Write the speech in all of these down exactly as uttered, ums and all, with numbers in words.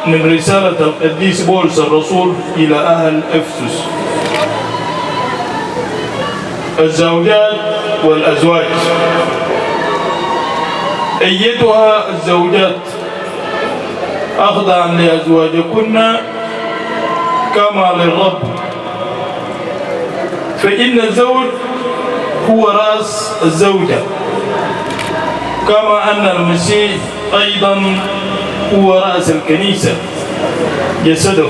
من رسالة القديس بولس الرسول إلى أهل أفسس. الزوجات والأزواج. أيتها الزوجات، أخضعن لأزواجكن كما للرب، فإن الزوج هو رأس الزوجة، كما أن المسيح أيضًا هو رأس الكنيسة جسده،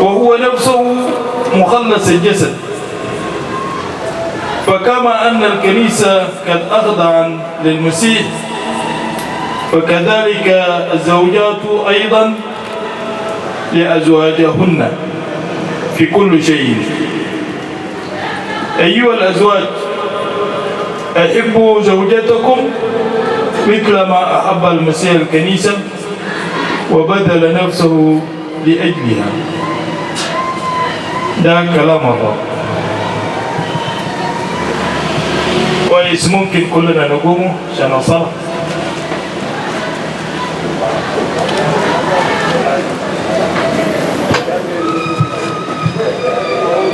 وهو نفسه مخلص الجسد. فكما أن الكنيسة قد أخضعن للمسيح، فكذلك الزوجات أيضًا لأزواجهن في كل شيء. أيها الأزواج، أحبوا زوجتكم مثل ما أحب المسيح الكنيسة وبذل نفسه لأجلها. ده كلام الله. كويس، ممكن كلنا نقوم عشان الصلاة.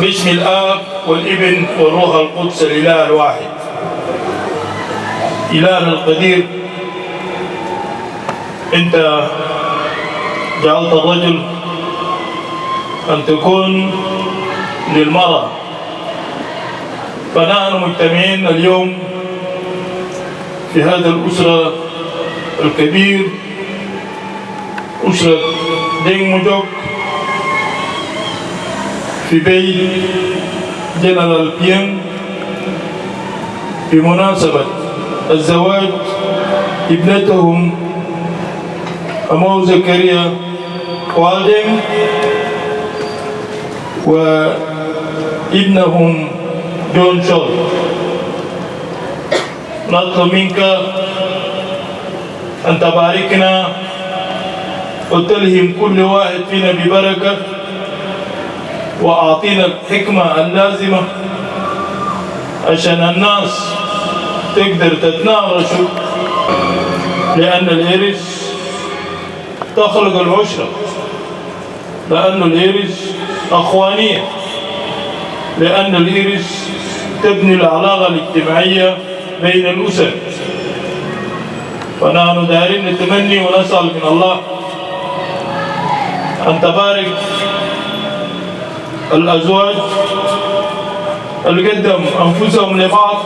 باسم الآب والابن والروح القدس الإله الواحد. إلهنا القدير، أنت جعلت الرجل أن تكون للمرأة، فنحن مجتمعين اليوم في هذا الأسرة الكبير، أسرة دينج موجوك، في بيت جنرال بينغ، بمناسبة الزواج ابنتهم أمو زكريا كوال دينج وابنهم جون شول. نطلب منك أن تباركنا وتلهم كل واحد فينا ببركة، وأعطينا الحكمة اللازمة عشان الناس تقدر تتناقشوا، لأن العرس تخلق العشرة. لأن العرس أخوانية، لأن العرس تبني العلاقة الاجتماعية بين الأسر. فنحن دايرين نتمني ونسأل من الله أن تبارك الأزواج اللي قدم أنفسهم لبعض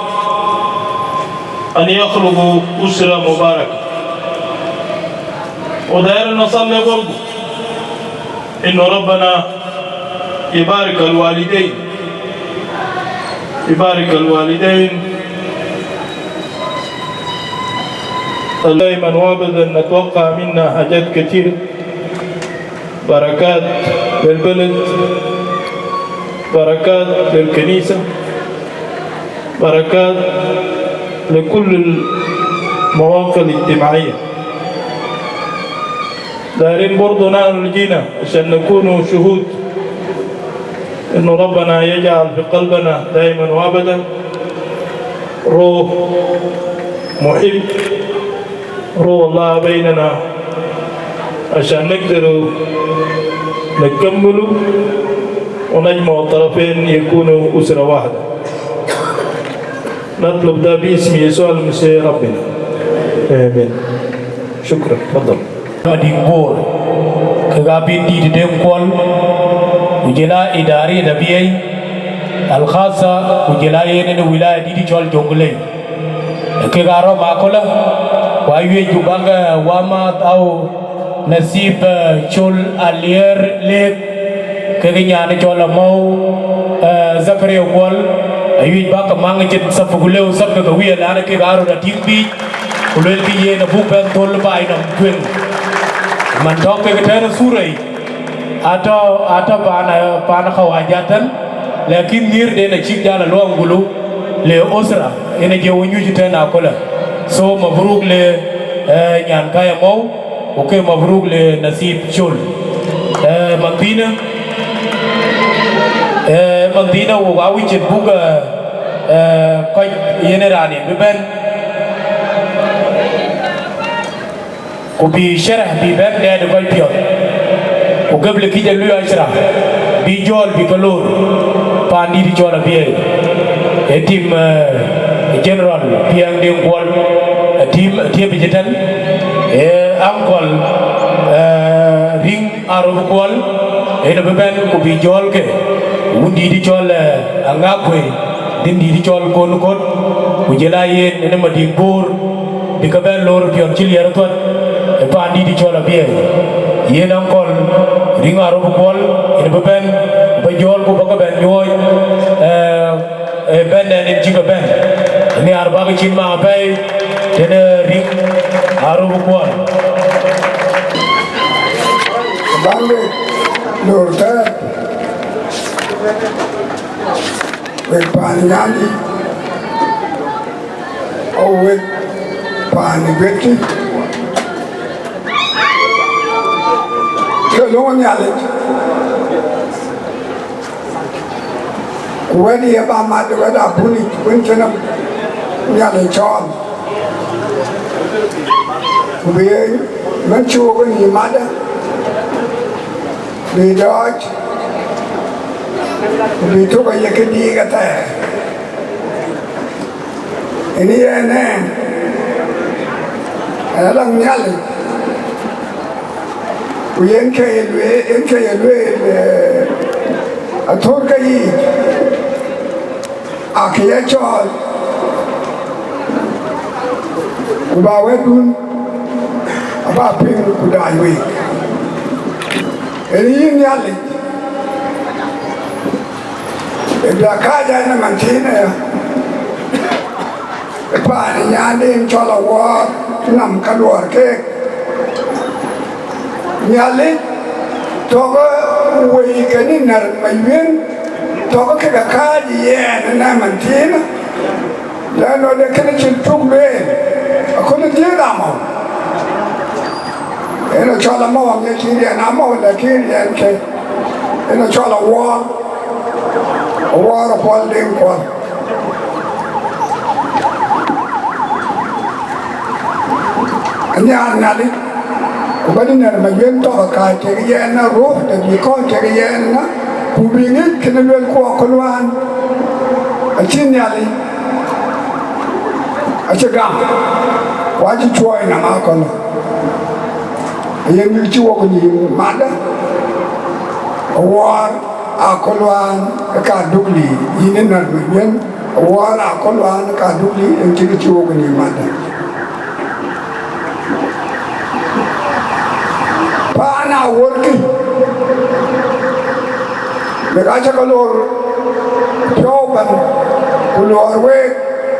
أن يخلقوا أسرة مباركة. وداير نصلي برضو إنه ربنا يبارك الوالدين، يبارك الوالدين. دائما وابدا نتوقع منا حاجات كتير، بركات للبلد، بركات للكنيسة، بركات لكل المواقع الاجتماعية. دايرين برضو نحن اللي جينا عشان نكونوا شهود إنه ربنا يجعل في قلبنا دائما وأبدا روح محب، روح الله بيننا، عشان نقدروا نكملوا ونجمع الطرفين يكونوا أسرة واحدة. نطلب ده باسم يسوع المسيح ربنا. آمين. شكرا. تفضل. Madiŋ Bor, kek aa bï dït Deŋ Kuɔl, ku jël aa idari dabiei, al khasa, ku jël aa yen në wilaya dït cɔl Jonglei. Kek aa rɔm aköla, ku awiëc ku bäk, eh, wämääth au Nasib, eh, Col Alier Leek, kek nyan cɔl Amɔu, eh, Zakaria Kuɔl, awiëc bäk ke maŋ cïn sapu ku lëu sapu ke wiël, an, kek aa röt atïŋ biic, ku luelkï yen abuk bɛ̈n thöl baai nɔm tueŋ. Man tɔ̈ kek tɛ̈n ë thura yic, atɔ̈, atɔ̈ paan, paan Khawaja tɛ̈n, lakin nhiërden acïk jal a luɔŋ gulu le usra, yen acie wo nyuc tɛ̈n aköla. So, mabruk le, eh, nyan kaya Mɔu, ku ke mabruk le Nasib Col. Eh, manhdiina, eh, manhdiina, wok aa wïc cït buk, eh, eh, kɔc yen ë raan yen bï bɛ̈n. Ku bï sharah bï bɛ̈n dɛɛt ë kɔc piɔ̈ɔ̈th, ku gabla kïc ë lui ashra, bï jɔ̈ɔ̈l bï ke lor, paandït cɔl Abiɛɛi, ë tim, eh, General Piɛŋ Deŋ Kuɔl, ë tim, ë tiëp ëcï tɛ̈n, ë uncle, eh, Riŋ Arop Kuɔl, en abï bɛ̈n ku bï jɔ̈ɔ̈l ke, wundït cɔl, eh, Aŋakuei, dhindït cɔl Kon Kot, ku jɔl a yen en ë Madiŋ Bor, bï ke bɛ̈n lor piɔ̈n cï liɛr thuɔt, ë paandït cɔl Abiɛɛi. Yen uncle Riŋ Arop Kuɔl, en bï bɛ̈n, bï jɔ̈ɔ̈l ku bï ke bɛ̈n nyuɔɔc, eh, ë bɛ̈n nɛn en cï ke bɛ̈n. Nhiaar bäk cïn maŋ apɛi, tënë Riŋ Arop Kuɔl. Bäk lor tɛ̈ɛ̈t, wek paan Nyandït, o wek paan Guetkï, ke löŋ Nhialic, ku wɛ̈t ye bä mat wɛ̈t abunic wën cïn Nhialic cɔɔl, ku bï mën cï wok ë nïïm matdë, bï dɔɔc, ku bï tök aye këdïïk athɛɛr. Ënë yen ë, ë läŋ Nhialic, ku yen ke ye lueel, yen ke ye lueel, eh, athör ke yiic, akë ye cɔɔl, ku bä wɛ̈tdun abä piŋ ku daai week. Ënë yïn Nhialic, ë bï akääc ɛn ëmën thiinë, ë paan ë nyanden cɔl Awɔɔr nɔm ka luɔɔr keek. Nhialic, tɔ̈kë wei kën nɛ̈r Mayen, tɔ̈kë kek akääc yɛn ëmën thiinë, lɛ̈n nɔn de kënë cïn tuk lueel, aköl dhiëëth amɔ̈u. En ë cɔl amɔ̈u, aŋiɛc cï riɛn amɔ̈u, lakin riɛn ke en ë cɔl Awɔɔr, Awɔɔr Kuɔl Deŋ Kuɔl. Anhiaar Nhialic, ku bä dï nɛ̈r Mayen tɔ̈k akääc kek yɛn ë ruɔ̈ɔ̈k de bï kɔ̈ɔ̈c kek yɛn ënɔ̈, ku bï ŋic kënë luelku aköl wään, acïn Nhialic acï gam, ku acï cuɔɔi nɔm akɔ̈l. Yen kë cï wok nïïm matdë, Awɔɔr aköl wään ë ka duk lïï, yïn ë nɔ̈k Mayen, Awɔɔr aköl wään ë ka duk lïï, yen kë cï wok nïïm matdë. Paan Awɔɔrkï, wek acä ke lor piɔ̈u bɛ̈n, ku luɔɔr week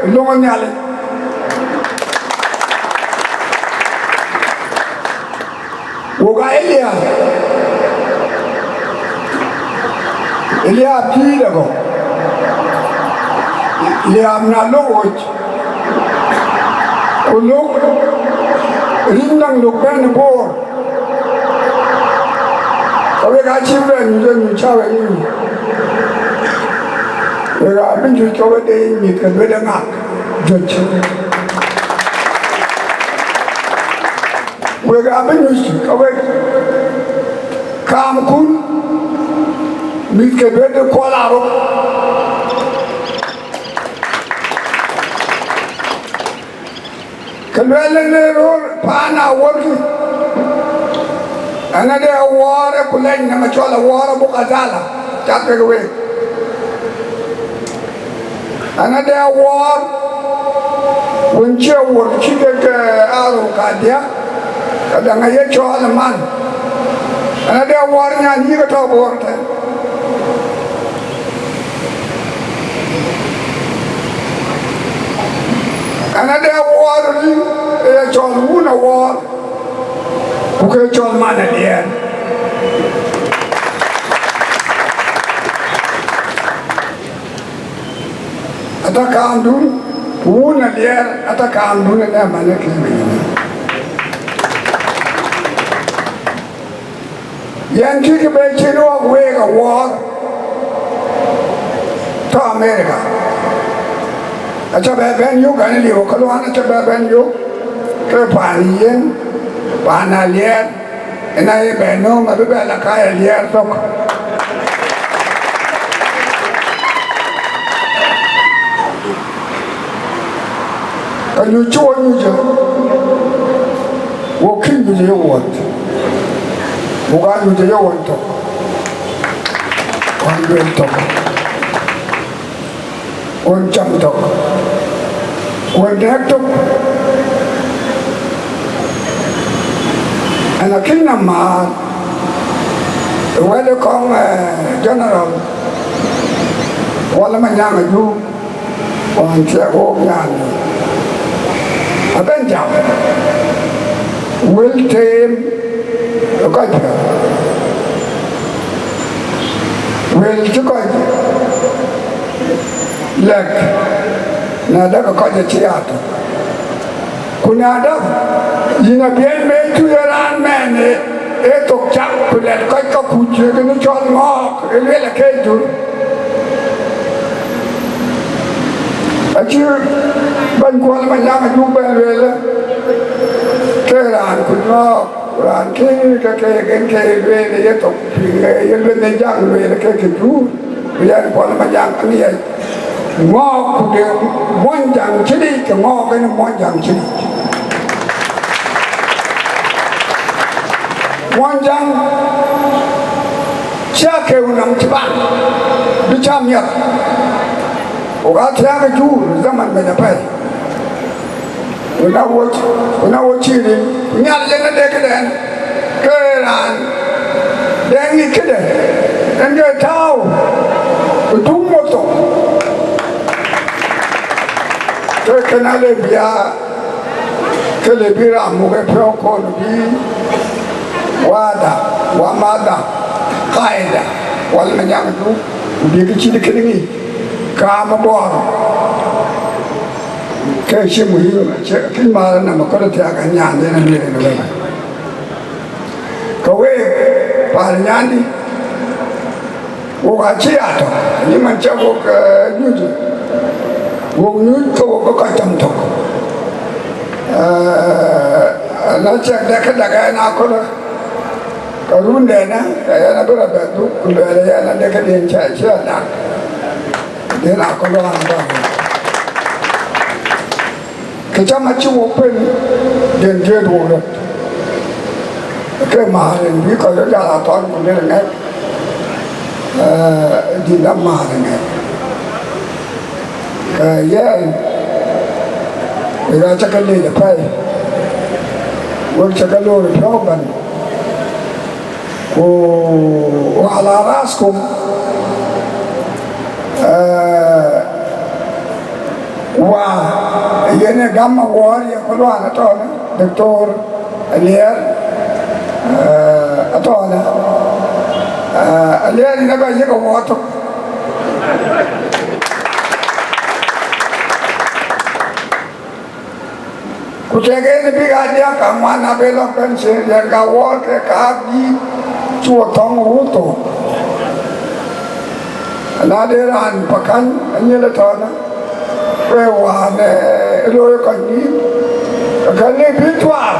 ë löŋ ë Nhialic. Wok aa Eliab, Eliab pïïr agɔ̈k, Eliab na lok ɣöc, ku lok ric naŋ lok bɛ̈n ë Bor, ke wek aa cï bɛ̈n nyuc, ë nyuc cä wek nyuc. Wek aa bï nyuc ke we de mïth ke duëde ŋak juëc. Wek aa bï nyuc ke wek kaamkun, mïth ke duëde Kuɔl Arop. Ke luɛl ë röör paan Awɔɔrkï, ɛn ade Awɔɔr ë ku lɛc nɔm ë cɔl Awɔɔr abuk adhala, cak kek week. Ɛn ade Awɔɔr wën cie wuɔ̈t cï kek, eh, arou kadiäk, ka däŋ aye cɔɔl ë man. Ɛn ade Awɔɔr nyan yïk ë tɔ̈ Bor tɛ̈n. Ɛn ade Awɔɔr rin ë ye cɔl wun Awɔɔr, ku ke cɔl man Aliɛɛr. Ata kaamdun, ku wun Aliɛɛr ata kaamdun ënë man ë kë. Yɛn kï kë bɛ cïn ɣɔ̈k week Awɔɔr tɔ̈ America. Acä bɛ bɛ̈n yök, an, liu ke luan acä bɛ bɛ̈n yök, ke paan yen, Paan Aliɛɛr, yen aye bɛ nööm abï bɛ la ka ye Aliɛɛr thök. Ka nyuc cï wo nyuc, wo kï nyuc ye wuɔ̈t, wo ka nyuc ye won tök, won duel tök, won cam tök, won dɛɛk tök. Ɛn akïn nɔm määr ë wɛ̈t ë kɔŋ, eh, General Kuɔl Manyaŋ Ajuuk, wään thiɛk wok nyan, abɛ̈n jam wël teem ë kɔc piɔ̈ɔ̈th, wël cï kɔc lɛ̈k, na däk kɔc acï aa tök. Ku na däk, yïn abï ɛn bɛ̈ɛ̈i tui ë raan mɛɛn ë, ë thok cak, ku lɛ̈t kɔc kakuc ë kënë cɔl ŋɔɔk, ë lueel akëc dur. Acï bɛ̈ny Kuɔl Manyaŋ Ajuuk bɛ̈n lueel, ke raan kuc ŋɔɔk, ku raan kë ke ke yen ke lueel ë yethok, piŋ ë ye lueth në jaŋ lueel ke ke juur, ku yɛn Kuɔl Manyaŋ aŋiɛc. Ŋɔɔk ku de Muɔnyjäŋ cï lic, ke ŋɔɔk en Muɔnyjäŋ cï lic. Muɔnyjäŋ cï akeu nɔm cï ban bï cä miɛt, ku ka thiääk ë juur ë zaman mec apɛi. Ku na wo, ku na wo cï rin, ku Nhialic en ade këdɛn, ke raan dɛŋ ŋic këde, en ke tääu ë tuŋ moto. Ke kënë le bï ya, ke le bï ram muk ë piɔ̈u kɔn bï wada, wa mada, kaida, wal na nyaŋ du, ku bï kë cït kënë ŋic, kaam ë bɔɔr. Ke cï muhim, cï, kï määr nɔm akɔ̈l thiaak ë nyan den ë lueel ë wek. Ke week, paan nyandï, wok acï aa tök, yï man cä wok, eh, nyuc, wok nyuc ke wok ke kɔc cam tök. Eh, na cäk dɛ kë dak ɛn akɔ̈l, ke rundɛn, eh, ke yɛn abï rɔt bɛ dhuk, ku luɛɛl yɛn ade këdiɛn cä, cï a dak. Den akɔ̈l an bä. Kë cam acï wok pen, den dhiëëth wok röt. Ke määr en bï kɔc röt jal a thɔn ku ler ŋɛk, eh, dït dap määr ŋɛk. Ke yɛn, wek aa cä ke leec apɛi, wek cä ke loor ë piɔ̈u ëbɛ̈n. Ku wa ala raskum, eh, wa yen ë gam awuɔɔr ye ku luaan atɔ̈ɔ̈në, Doctor Aliɛɛr, eh, atɔ̈ɔ̈në, eh, Aliɛɛr yïn aba yiëk awuɔɔr tök. Ku tëk en bïk aa diäk kaŋuan abï lɔ bɛ̈n cï riɛɛr ka wuɔɔr ke kaak yï cuɔ thɔ̈ŋ ë wut thok. Na de raan Pakany anyïl ëtɔ̈ɔ̈në, ke wään, eh, ë looi kɔc nïïm, ke ka lëu bï tuaar.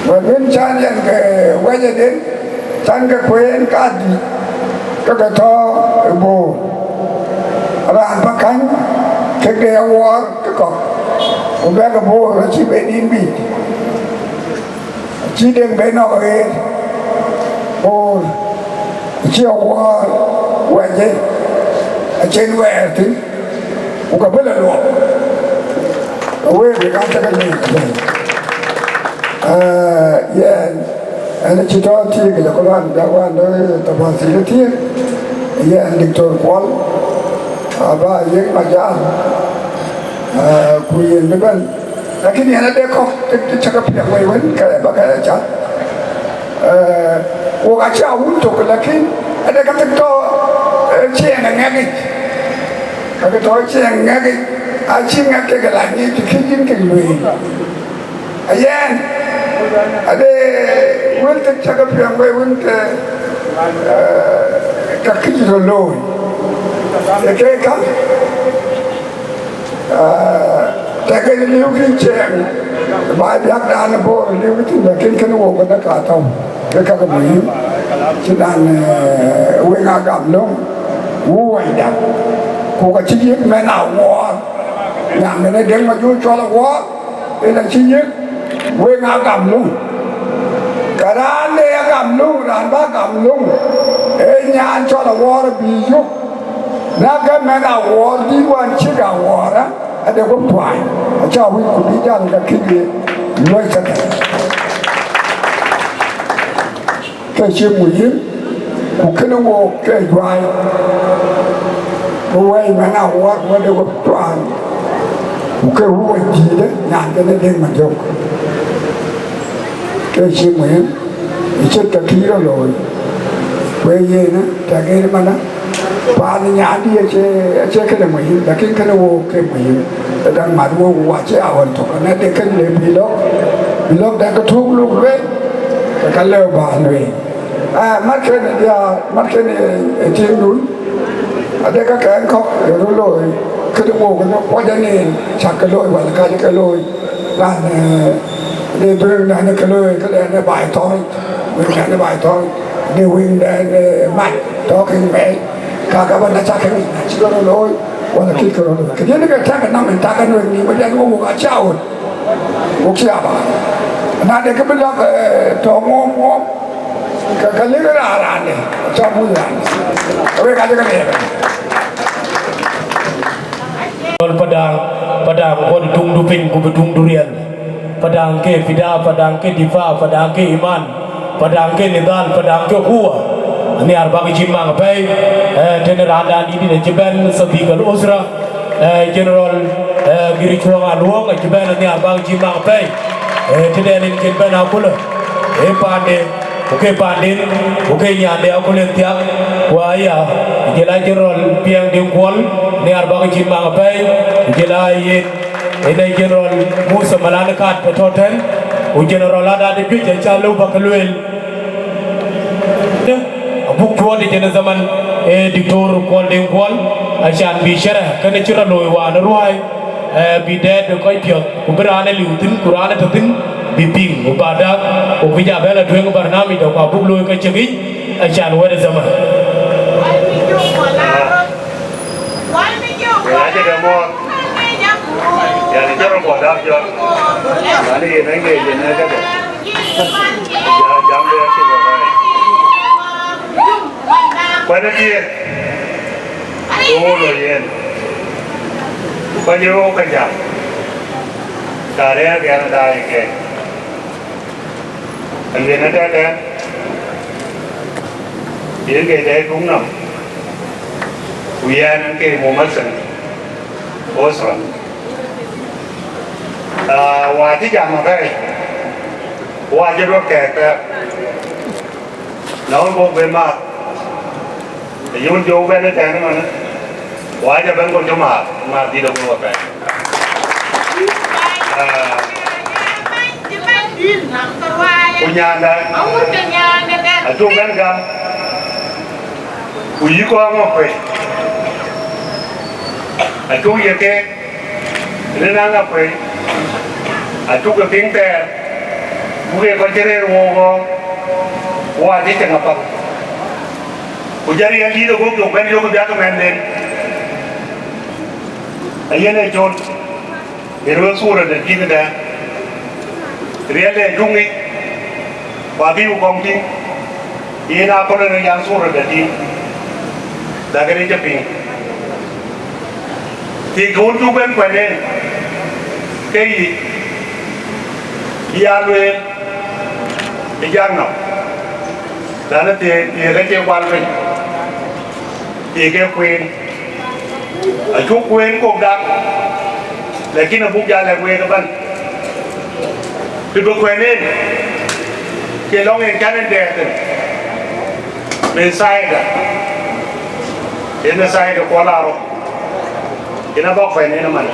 Wën wën cän yɛn ke wɛ̈c ëden, cän ke kueen kadït, ke ke tɔ̈ ë Boor. Raan Pakany, kek de awuɔɔr ke kɔ̈k, ku bɛ̈k ë Boor acï ben yïn bï. Acï Deŋ ben nɔ̈k aɣeer, Boor acï awuɔɔr wɛ̈c ë, acïn wɛɛr thïn, ku ka bï lɔ luɔk. Ke week, wek aa cä ke leec apɛi. Eh, yɛn, ɛn acï tɔ̈ thiëëk, jɔ ku luan, jɔ wan dɔ tafasil thiëëk, yɛn Doctor Kuɔl, aba yiëk majal, eh, ku yen bï bɛ̈n. Lakin yɛn ade kɔ̈k ke, ke cä ke piɛŋ wei wën, ke ba ke cath. Eh, wok acï a wun tök, lakin ade ka ke tɔ̈, eh, ciɛɛŋ ë ŋɛk yic. Ka ke tɔ̈ ciɛɛŋ ë ŋɛk yic, acï ŋɛk kek la nyic të kïc yïn kek lueel. Ayɛn, ade wël tök cä ke piɛŋ wei wën ke, eh, ka këc röt looi. Ee ke ka, eh, Tɛ̈ ke liu kï ciɛɛŋ, ba biäkdan ë Bor liu kï thïn, lakin kënë wok ënë ka tɔ̈u, ke ka ke muhim. Cï nɔn, eh, weŋ a gam löŋ, wu wɛ̈nyda. Ku ka cï yiëk mɛn Awuɔɔr, nyan kënë Deŋ Majuur cɔl Awuɔɔr, yen acï yiëk weŋ a gam löŋ. Ka raan de a gam löŋ, raan bä gam löŋ, ee nyan cɔl Awuɔɔr bï yök. Na ke mɛn Awuɔɔr dït wään cïk Awuɔɔr, ë, ade guɔ̈p tuaany, acä wïc ku bï jäl ke kïc ye luɔi kedhie. Ke cï muhim, ku kënë wook ke juäi, ku wɛ̈i mɛn Awuɔɔr ku ade guɔ̈p tuaany, ku ke wuɔ̈c dïïtë nyan kënë Deŋ Majök. Ke cï muhim, ë cït ka kï rɔt looi. Ku ee yen, tɛ̈k en ëmënë, paan nyandï acie, acie kënë muhim, lakin kënë wook ke muhim. Ë däŋ mat wook, wa cï a ɣɔn tök, na de kënë le bï lɔ̈k, bï lɔ̈k dɛ̈ ke tök luk lueel, ke ka lëu bä lueel. Ah, mat kënë diäär, mat kënë ë tiŋdun, ade ka kɛn kɔ̈k ë röt looi, kënë wook ënë kuɔc anin, cäk ke looi, wala ka cï ke looi. Raan, eh, de duëëŋ nɛn ke looi, ke lɛn ë baai thɔ̈ric, wëŋ nɛn ë baai thɔ̈ric, de wëŋ nɛn, eh, mac tɔ̈ ke mɛɛc, ka ka bä na cak ke ŋic, na cï ke rɔt looi, wala kït ke rɔt looi. Këdiën ke tɛ̈k ë nɔm en tak en wëŋ nïïm, bä diɛt wok, wok acä ɣöt, wok cï a bä. Na de ke bï lɔ̈k, eh, tɔ̈ ŋuɔm ŋuɔm, ke, ke lëk raan raande, cä muc raande. Wek acï ke liɛɛr. Cɔl Padaŋ, Padaŋ kuɔt tuŋdu piny ku bï tuŋdu riɛl. Padaŋ ke fida, Padaŋ ke difa, Padaŋ ke iman, Padaŋ ke nidhal, Padaŋ ke kuwa. Anhiar bäk cït maŋ apɛi, eh, tënë raandan dït dït acï bɛ̈n, Sadiq al Usra, eh, General, eh, Gïrcuɔ̈ŋ Aluɔ̈ŋ acï bɛ̈n, anhiar bäk cït maŋ apɛi. Eh, tëdɛn en cïn bɛ̈n akulë, ee paande, ku ke paanden, ku ke nyande aköl en thiak, ku aya, ku jël a General Piɛŋ Deŋ Kuɔl, nhiar bäk cït maŋ apɛi, ku jël a yen, en ee General Musa Malan Kat ë tɔ̈ tɛ̈n, ku General adade juëc acä lëu bäk ke lueel. Abuk cuɔɔt ë cïn zaman, ee Diktor Kuɔl Deŋ Kuɔl, acan bï cere kënë cï rɔt looi wään ë ruääi. Eh, bï dɛɛt bï kɔc piɔ̈ɔ̈th, ku bï raan ë liu thïn, ku raan ë tɔ̈ thïn, bï piŋ, ku ba dak, ku bï ja bɛ̈n la tueŋ barnamij dɔ, ku abuk looi ke cï ŋic, acan wɛ̈t ë zaman. Wek acï ke muɔɔth, yɛn ë cï rɔt bɔ̈ dak jɔt, man yen ë ŋic yen ë këde. Ja, jam de acï bɔ̈ rɛɛc. Kuɛ̈n ë diëër, ku wo lɔ yen, ku kɔc ye wo ke jam, ka rɛ̈ɛ̈r riɛl ë daai ë kek. Alueel ëtɛ̈tɛ̈n, yen ke dɛɛi tuŋ nɔm, ku yɛn ɛn ke mumathil usra. Ah, wa cï jam apɛi, wa cï duɔ̈k kɛɛk thɛɛr. Na wën, buk ben maath, të yï wën jɔ bɛ̈n ëtɛ̈ɛ̈n ëmënë, wa jɔ bɛ̈n kɔn cï maath, maath dït abuk apɛi. Ah, ku nyanda, acuk bɛ̈n gam, ku yï kɔɔŋ ŋɔ̈k kuec, acuk ye keek. Rin aŋa kuei, acuk ke piŋ thɛɛr, buk ye kɔc cï rëër wook ɣɔ̈ɔ̈k, ku acï ceŋ apath. Ku jɔ riɛl dïït ë guɔ̈p yök bɛ̈n yök biäk ë mɛnhden, ayen ee col, yen wek thura de tïŋ ëtɛ̈ɛ̈n. Riɛl de cuk ŋic, ku abï ku kɔŋ tïŋ, yen aköl en ë yan thura de tïŋ, lakini cï piŋ. Thiëëk kë wën cuk ben kuɛ̈n en, ke yï, yï aa lueel ë jak nɔm, lanë thiëëk, thiëëk acie kual piny, thiëëk ee kueen. Acuk kueen kok dak, lakin abuk jal lɛ̈k week ëbɛ̈n. Të bï kuɛ̈n en, ke lɔŋ en cän en dɛɛt en, Messiah, en Messiah de Kuɔl Arok, en abä kuɛ̈n en ëmën.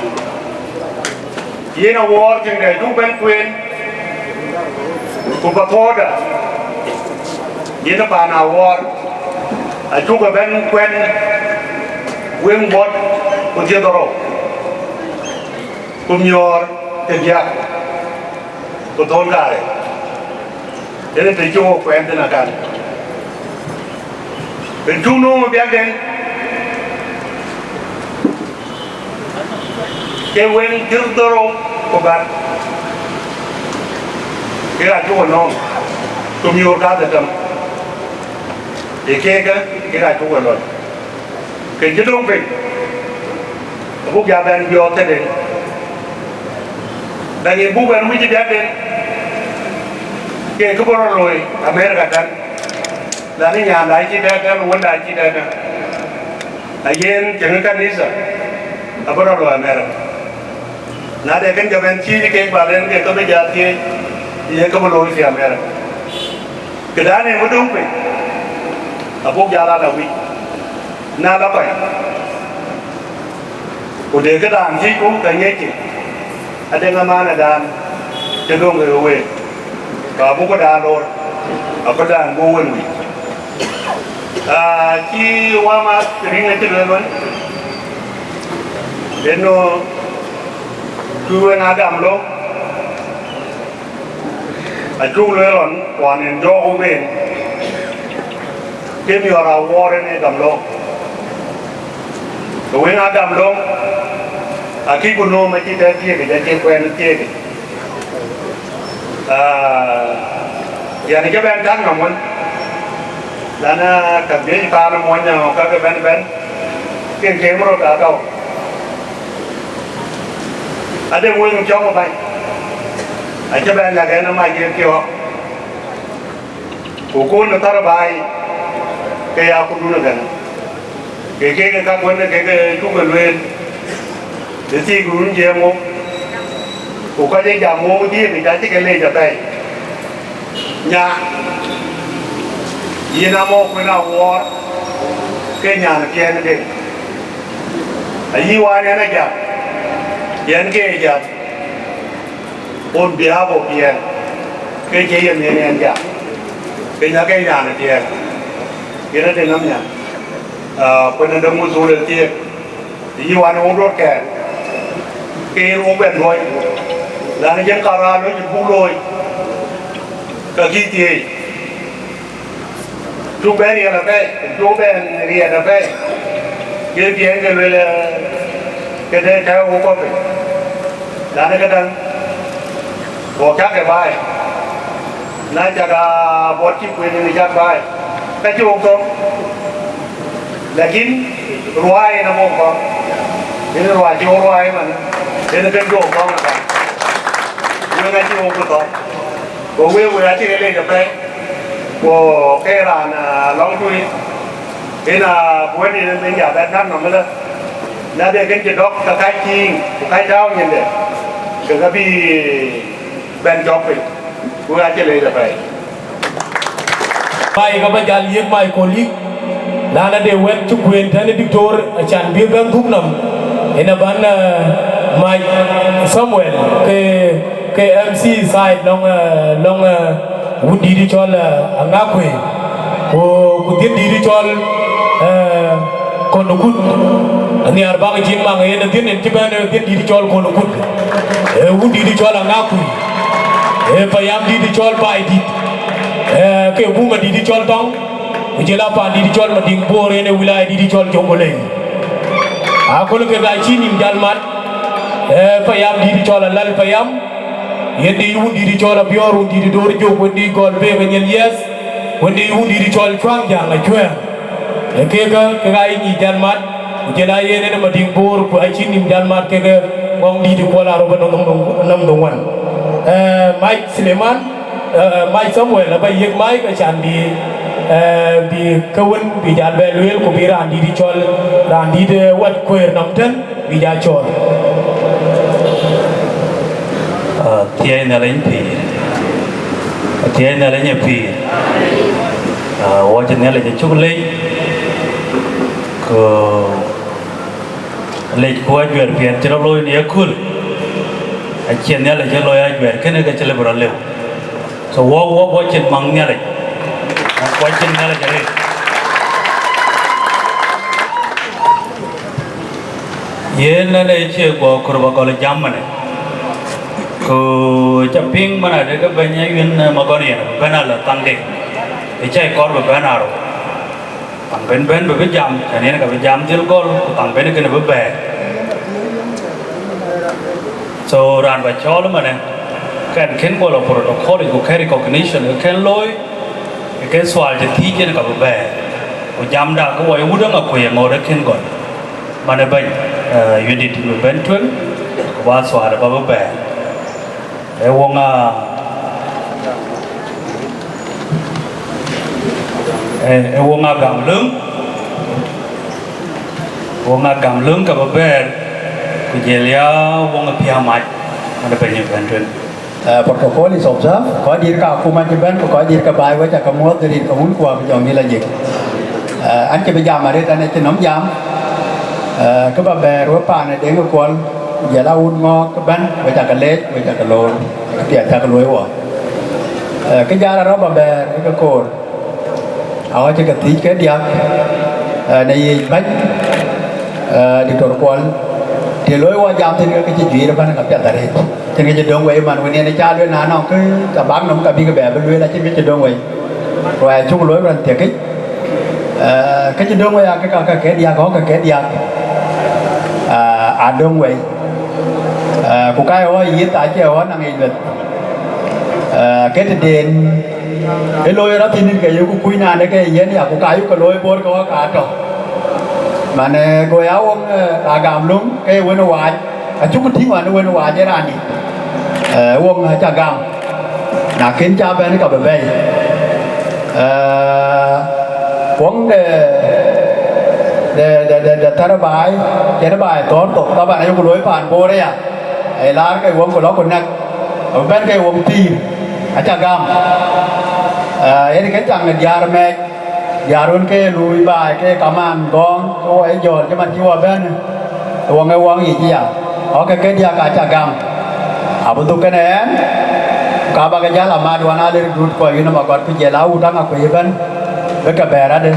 Yen awuɔɔr tiŋde acuk bɛ̈n kueen, ku pathööda, yen paan awuɔɔr, acuk ë bɛ̈n kuɛ̈n weŋ buɔt ku dhiëth rou. Ku miɔɔr ke diäk, ku thon kaarë, ënë të cï wo kuɛɛn thïn akan. Rin cuk nööm ë biäkden, ke weŋ thiëër dhorou ku bäk, kek aa cuk ë nööm, ku miöör kadhetem, ë keek, kek aa cuk ë lɔc. Kën cï döŋ piny, abuk ja bɛn biɔɔth tëde, bɛn ë buk bɛn wïc ë biäkden, ke kë bɔ̈ rɔt looi Amerika tɛ̈n, lani nyaanda acï dɛ̈t tɛ̈n, wënda acï dɛ̈t tɛ̈n, ayen cieŋ ë kanitha abï rɔt looi Amerika. Na de kën ke bɛn thiëëc kek, ba lɛn ke ke bï ja thiëëc, ye ke bï looi fi Amerika. Këdan ë wëdöŋ piny, abuk jal ala wïc, na la kɔc, ku de këdan thiëcku ke ŋiɛckï, adeŋ amäänedan cï döŋ ke week, ka buk këdan loor, akëdan buk wën wïc. Aa, cï wamath riŋ acï lueel wën, eno, cuk weŋ agam lɔ, acuk lueel ɣɔn, ɣɔn en jɔɔk wok en, ke miɔɔr awuɔɔr en ë gam lɔ, ke weŋ agam lɔ, akï ku nööm acï tɛ̈ thiëëk, acï kuɛɛn thiëëk. Aa, yɛn cï bɛn tak nɔm wën, lana ka biëc paan muɔny nɔm ka ke bɛn bɛn, ke kem rot atɔ̈u. Ade weŋ cɔŋ ë bäny, acï bɛn lɛ̈k ɛn ë mac ye piɔ̈ɔ̈k, ku kun ë thär baai, ke ya kudun ëgɛn. Ke kek ë käk wën ke ke cuk ë lueel, ë thiëëk run jiëëm wok, ku kɔc ë jam wok dhiëëk yic acï ke leec apɛi. Nya, yïn amɔ kuën awuɔɔr, ke nyan piɛɛnde, ayï wään ɛn ajam, yɛn ke ye jam on behalf of yɛn, ke cï ye miɛn ɛn jam, ke nya ke nyan piɛɛn, yen ade ŋam nyan. Aa, kuën ade muthuul ë thiëëk, yï wan wok röt kɛɛr, ke yen wok bɛn luɔi, lani jɛn karaa lɔ cï buk looi, ka kï thiëëc. Cuk bɛn riɛl apɛi, cuk bɛn riɛl apɛi, kën piɛŋ ke luel, ee, këde tɛ̈ɛ̈u wok kɔ̈k piny, lani këdäŋ, wok cak ke baai, na cak a buɔt cï kueen ë cak baai, ka cï wok thɔ̈ŋ. Lakin ruaai en abɔ̈ kɔ̈k, en ruaai cï wok ruaai ëmën, en kën cï wok thɔ̈ŋ ëmën, wek acï wok bï thɔ̈ŋ. Ku wek, wek acï ke leec apɛi, ku ke raan, aa, lɔŋ tui, en aa buɔ̈t en ben ya bɛn näk nɔm ëlë, na de kën cï dɔ̈k ke kac tiiŋ, ku kac tääu nyinde, ke ke bï bɛn jɔk piny, ku acï leec apɛi. Mai ka ba jal yiëk mai kolik, lana de wɛ̈t cï kueen tënë diktor, acan bï bɛn dhuk nɔm, en aban, eh, mai Samuel ke, ke M C side lɔŋ, eh, lɔŋ, eh, wun dïït cɔl, eh, Aŋakuei, ku, ku dhiën dïït cɔl, eh, Konukut, anhiar bak cïn maŋ yen adhiën en cï bɛ̈n, eh, dhiën dïït cɔl Konukut, eh, wun dïït cɔl Aŋakuei, eh, payam dïït cɔl Baidït, eh, ke buma dïït cɔl Tɔŋ, ku jël a pan dïït cɔl Madiŋ Bor, yen ë wilaya dïït cɔl Jonglei. Aköl ke ka cï nïm jal mat, eh, payam dïït cɔl Alal Payam, yen dïït wun dïït cɔl Abiɔɔr, wun dïït Dor Jok, wun dïït Gɔl Bek Anyel Yiɛth, wun dïït wun dïït cɔl Cuaŋ Jaŋ Acuɛɛr. Ee kek, kek aa ye nyic jal mat, ku jël a yen en ë Madiŋ Bor, ku acï nïm jal mat kekë ŋɔŋ dïït Kuɔl Arop nɔm, nɔm, nɔm dhoŋuan. Eh, Mike Suleiman, eh, Mike Samuel aba yiëk Mike acan bï, eh, bï kë wën bï jal bɛ lueel, ku bï raan dïït cɔl, raan dïït, eh, wɛ̈t kueer nɔm tën, bï jal cɔɔl. Ah, thiɛɛi Nhialic pïïr. Athiɛɛi Nhialic ë pïïr. Ah, wɔ cï Nhialic acuk lec, ku lec ku ajuɛɛr piɛth cï rɔt looi në yeköl, acie Nhialic ë looi ajuɛɛr kënë ke cï lëu bï rɔt lëu. So, wɔ, wɔ, wɔ cïn maŋ Nhialic. Wɔ cïn Nhialic arëët. Yen ënë cie guɔ kɔɔr ba gɔl jam ënë. Ku ca piŋ man adë ke bɛ̈ny Ayuen, eh, Magɔ̈r yen bï bɛ̈n ala thaŋde, ë cä kɔɔr bï bɛ̈n arou. Thaŋ ben bɛ̈n bï bï jam, cän yen ka bï jam dhil gɔl, ku thaŋ ben kënë bï bɛ̈ɛ̈r. So raan ba cɔɔl ëmënë, kɛn kën gɔl ë protocol yic ku kën recognition ke kën looi, ke kën thual cï thiic yen ka bï bɛ̈ɛ̈r. Ku jamda ke wɔ ye wut Aŋakuei aŋoot ë kën gɔl. Man ë bɛ̈ny, eh, Ayuendït bï bɛ̈n tueŋ, ku ba thual ba bï bɛ̈ɛ̈r. Ee woŋ a, ee, ee woŋ a gam löŋ, woŋ a gam löŋ ka bï bɛ̈ɛ̈r, ku jël ya woŋ ë piäm mac, man ë bɛ̈ny ë bɛ̈n tueŋ. Eh, protocol is observed. Kɔc dït ka akuma cï bɛ̈n, ku kɔc dït ke baai wec aka muɔ̈th rin ke wun ku abï jɔ mïl ajik. Eh, an cï bï jam arëët, an acï nɔm jam. Eh, kë ba bɛ̈ɛ̈r we paan ë Deŋ ë Kuɔl, ku jël a wut ŋɔɔk ëbɛ̈n, wec aka leec, wec aka loor, kë piɛth cak luɔi wɔ. Eh, kë jal arɔ̈ ba bɛ̈ɛ̈r ë ke koor. Aɣɔc cï ke thiic ke diäk, eh, në yic bäny, eh, Diktor Kuɔl, të looi wɔ jam thïn ke cï juiir ëbɛ̈n ka piɛth arëët. Cïn kë cï döŋ wei man wën yen ca lueel na nɔŋ kë ca bak nɔm ka bï ke bɛ bï lueel acïn kë cï döŋ wei. Ruai cuk looi rɔn thiëkic, eh, kë cï döŋ wei akë ka ke ke diäk, ɣɔ̈k ke ke diäk, eh, a döŋ wei. Eh, ku ka ye ɣɔ̈k yith acie ɣɔ̈k naŋ yic lueth. Eh, ke tëden ë looi rɔt thïn ke yeku kuc naan ë ke yen ya, ku ka yuk ke looi boor ke ɣɔ̈k ka tɔ̈. Man, eh, go ya woŋ, eh, agam löŋ ke ye wën ë waac, acuk tïŋ ɣɔn ë wën ë waac ë raandït. Eh, woŋ aca gam, na kën ca bɛ̈n ka bï bɛ̈i. Eh, woŋ de, de, de, de, de thär baai, cïn baai thɔ̈ɔ̈r thok, taban ayuk looi paan boor aya. Ee laar ke wëŋ ku lɔ ku nɛ̈k, abï bɛ̈n ke wëŋ pïïr, aca gam. Ee, yen ke caŋ ë diäär mɛɛc, diäär wën ke luui baai ke kamaan gɔ̈ɔ̈ŋ, ke wɔ ye jɔ̈ɔ̈l cï man cï wɔ bɛ̈n ë wëŋ ë wëŋ yic aya. Ɣɔ̈k ke ke diäk aca gam. Abï dhuk kënë ɛn, ka ba ke jäl amat wän aa lir dut kɔc yïn ë Magɔ̈t ku jël a wut Aŋakuei ëbɛ̈n, bï ke bɛ̈ɛ̈r adï.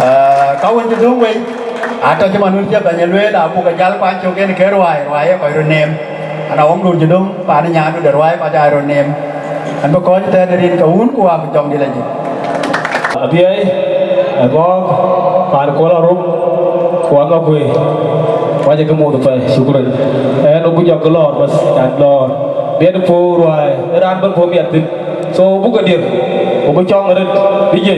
Ee, ka wën cï dhuk wei, atɔ̈ cï man wën cï bɛ̈ny ë lueel, abuk ke jäl kuany cök yen ke ruai, ruai ye kɔc röt neem. Ana wëŋdun cï döŋ, paan ë nyaandu de ruai kɔc aa röt neem. Ɛn bï kɔc thɛɛr rin ke wun, ku abï jɔŋdït la jik. Abiɛi, Agɔɔk, paan Kuɔl Arum, ku Aŋakuei. Wac ke muɔ̈th pɛ̈i, shukran. Ɛn, wok bï jɔk lɔɔr bas, yan lɔɔr. Miɛt puɔ̈u ruai, ë raan bɛ̈n puɔ̈u miɛt thïn. So, buk ke dier, ku bï cɔŋ arëët, D J.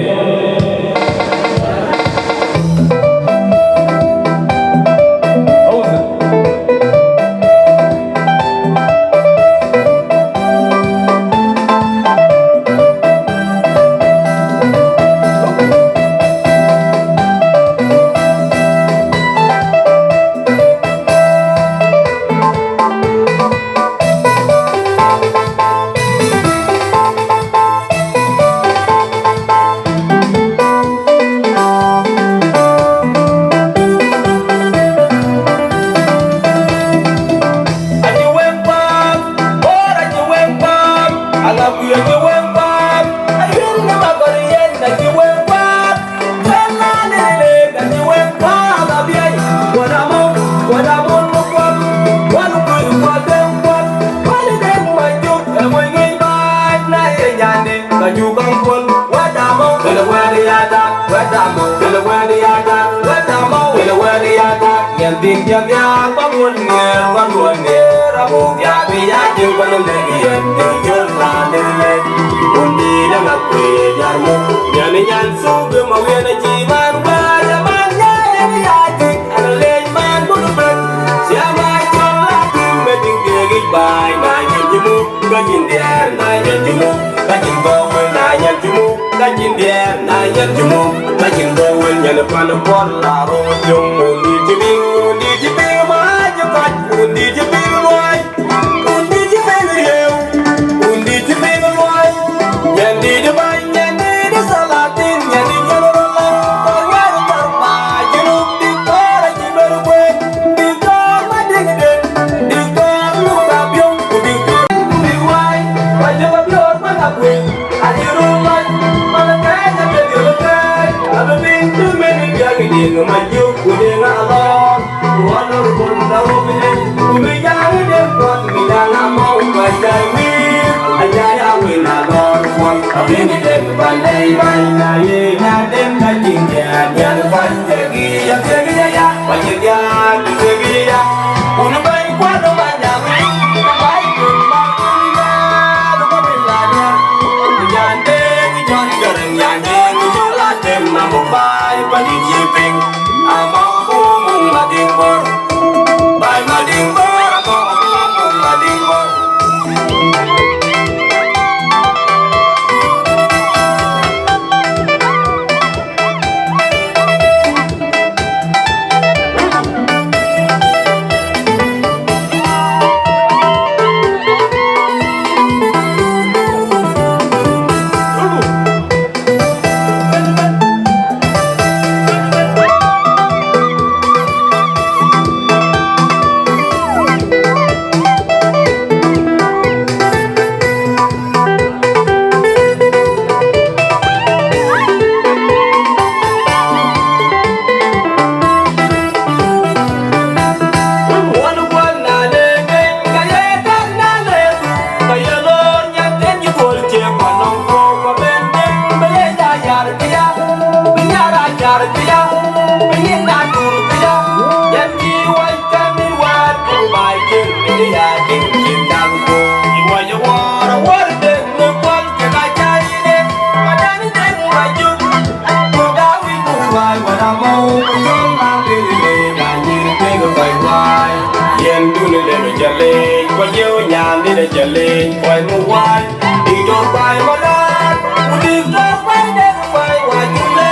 Yen dun le jale, kwa yeu nyan de jale, kwa mu wai. Diktor bai malat, ku diktor bai de bai wa jule.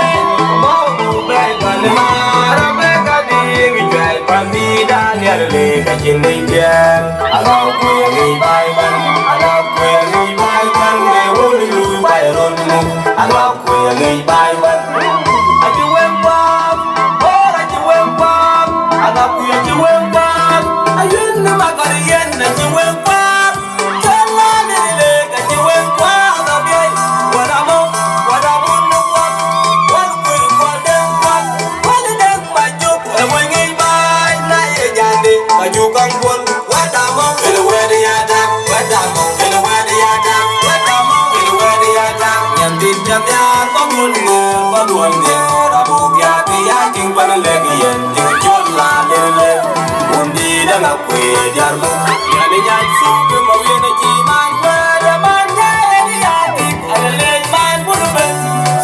Mau du bai ban mara be ka di wi bai ban di Daniel le ka chin ni dia. Ala ku ye bai ban, ala ku ye bai ban le wo lu bai ron mu. Ala ku ye bai ban. Aji wen kwa, ora ji wen kwa. Ala ku ye ji wen kwa. Ayen ni magar yen na ji wen kwa. Undi danga kwe diar mo. Yani nyan suke ma wene ji man wede man gere ni yati. Alele man bulu be.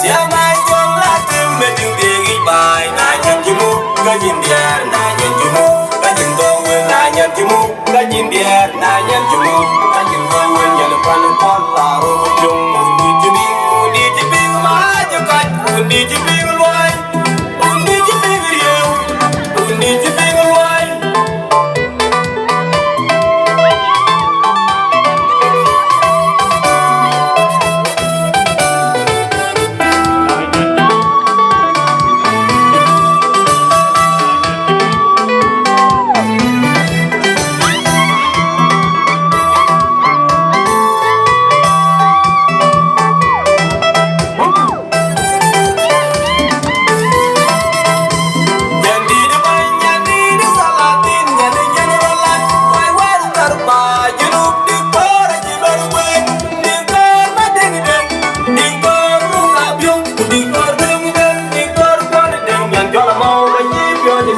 Sia mai jom la tim me du degi bai. Na nyan jimu ka jin diar. Na nyan jimu ka jin do we. Na nyan jimu ka jin diar. Na nyan jimu ka jin do we. Nyan pan pon la ro jom. Undi jibi, undi jibi ma je kat. Undi jibi luai.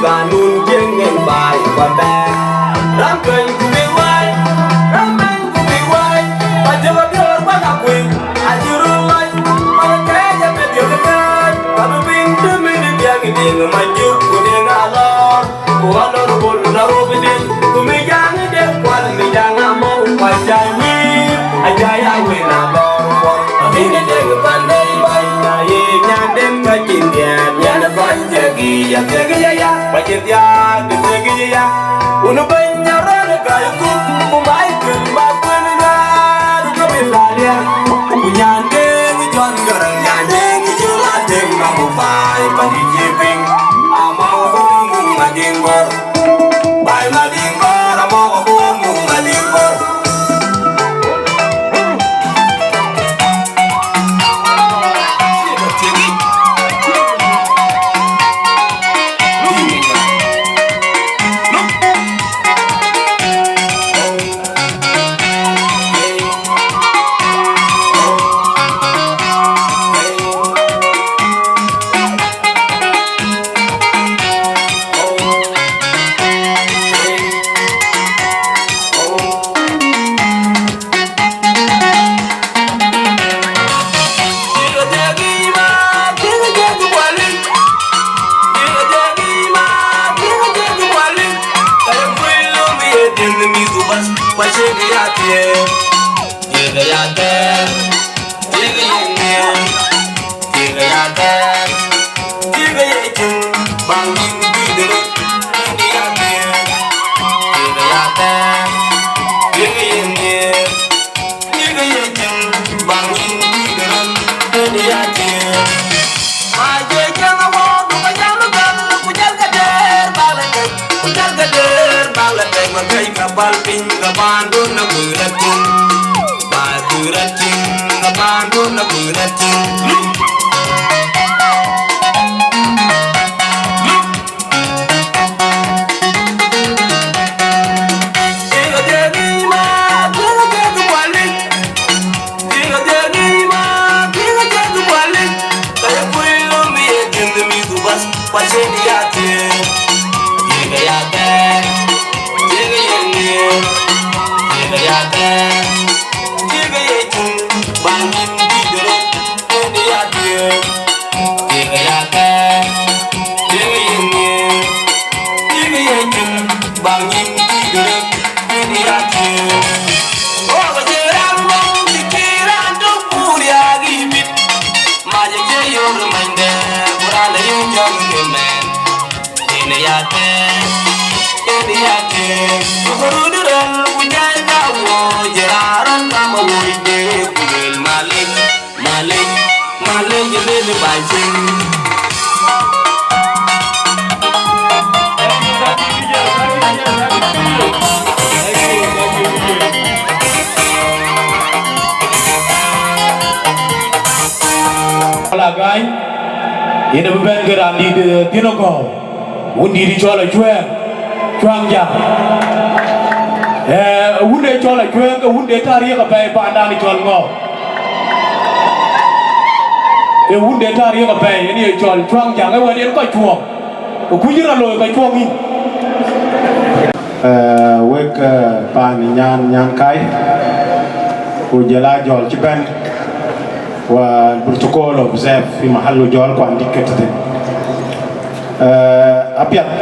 Ganun jeng en bai kwa bɛ̈ɛ̈r. Ram tueny ku bï wai, ram bɛ̈ny ku bï wai, pa jɔl a biɔɔr wala kuëny, acï röt lac, man kɛɛc abï dhiëk kääc, abï piny dëmën diäk diëŋ majuk ku diëŋ alɔɔr, ku honorable Nairobi diëŋ, ku mi jaŋ diëŋ kual, mi jaŋ amɔu, ku acai wïïr, acai a wën alɔɔr kuɔl. Abï ni diëŋ pan dɛ̈i bac, na ye nyanden ka cïn diɛɛr, nyan bac jagi, ya jagi ya ya, bac thiaak di jagi ya ya. Unu bɛ̈ny arɔ̈l ë gäi gup, ku baai kën ba kuën raan ke bï lal ya. Ku nyan deŋ Jɔn Gäräŋ, nyan deŋ Jɔl Atem, amu baai Madiŋ cï piŋ, ama wun mum Madiŋ bɔ̈r. Baai Madiŋ bɔ̈r, ama wun mum Madiŋ bɔ̈r. Wala gany, yen abï bɛ̈n ke raan dït, eh, Thiënɔgɔ̈u, wun dït cɔl Acuɛɛŋ, Cuaŋ Jaŋ. Eh, wun de cɔl Acuɛɛŋ, ke wun de tarik apɛi pandan cɔl Ŋɔ̈u. Ee wun de tarik apɛi, yen ye cɔl Cuaŋ Jaŋ, ee wɛ̈t yen kɔc cuɔɔŋ. Ku kuc rɔt looi kɔc cuɔɔŋ yïn. Eh, wek, eh, paan Nyan, Nyan Kai, ku jɔl a jɔl cï bɛ̈n, wa protocol observe fi mahallu jɔl kuan dït ke tëthin. Eh, apiɛth,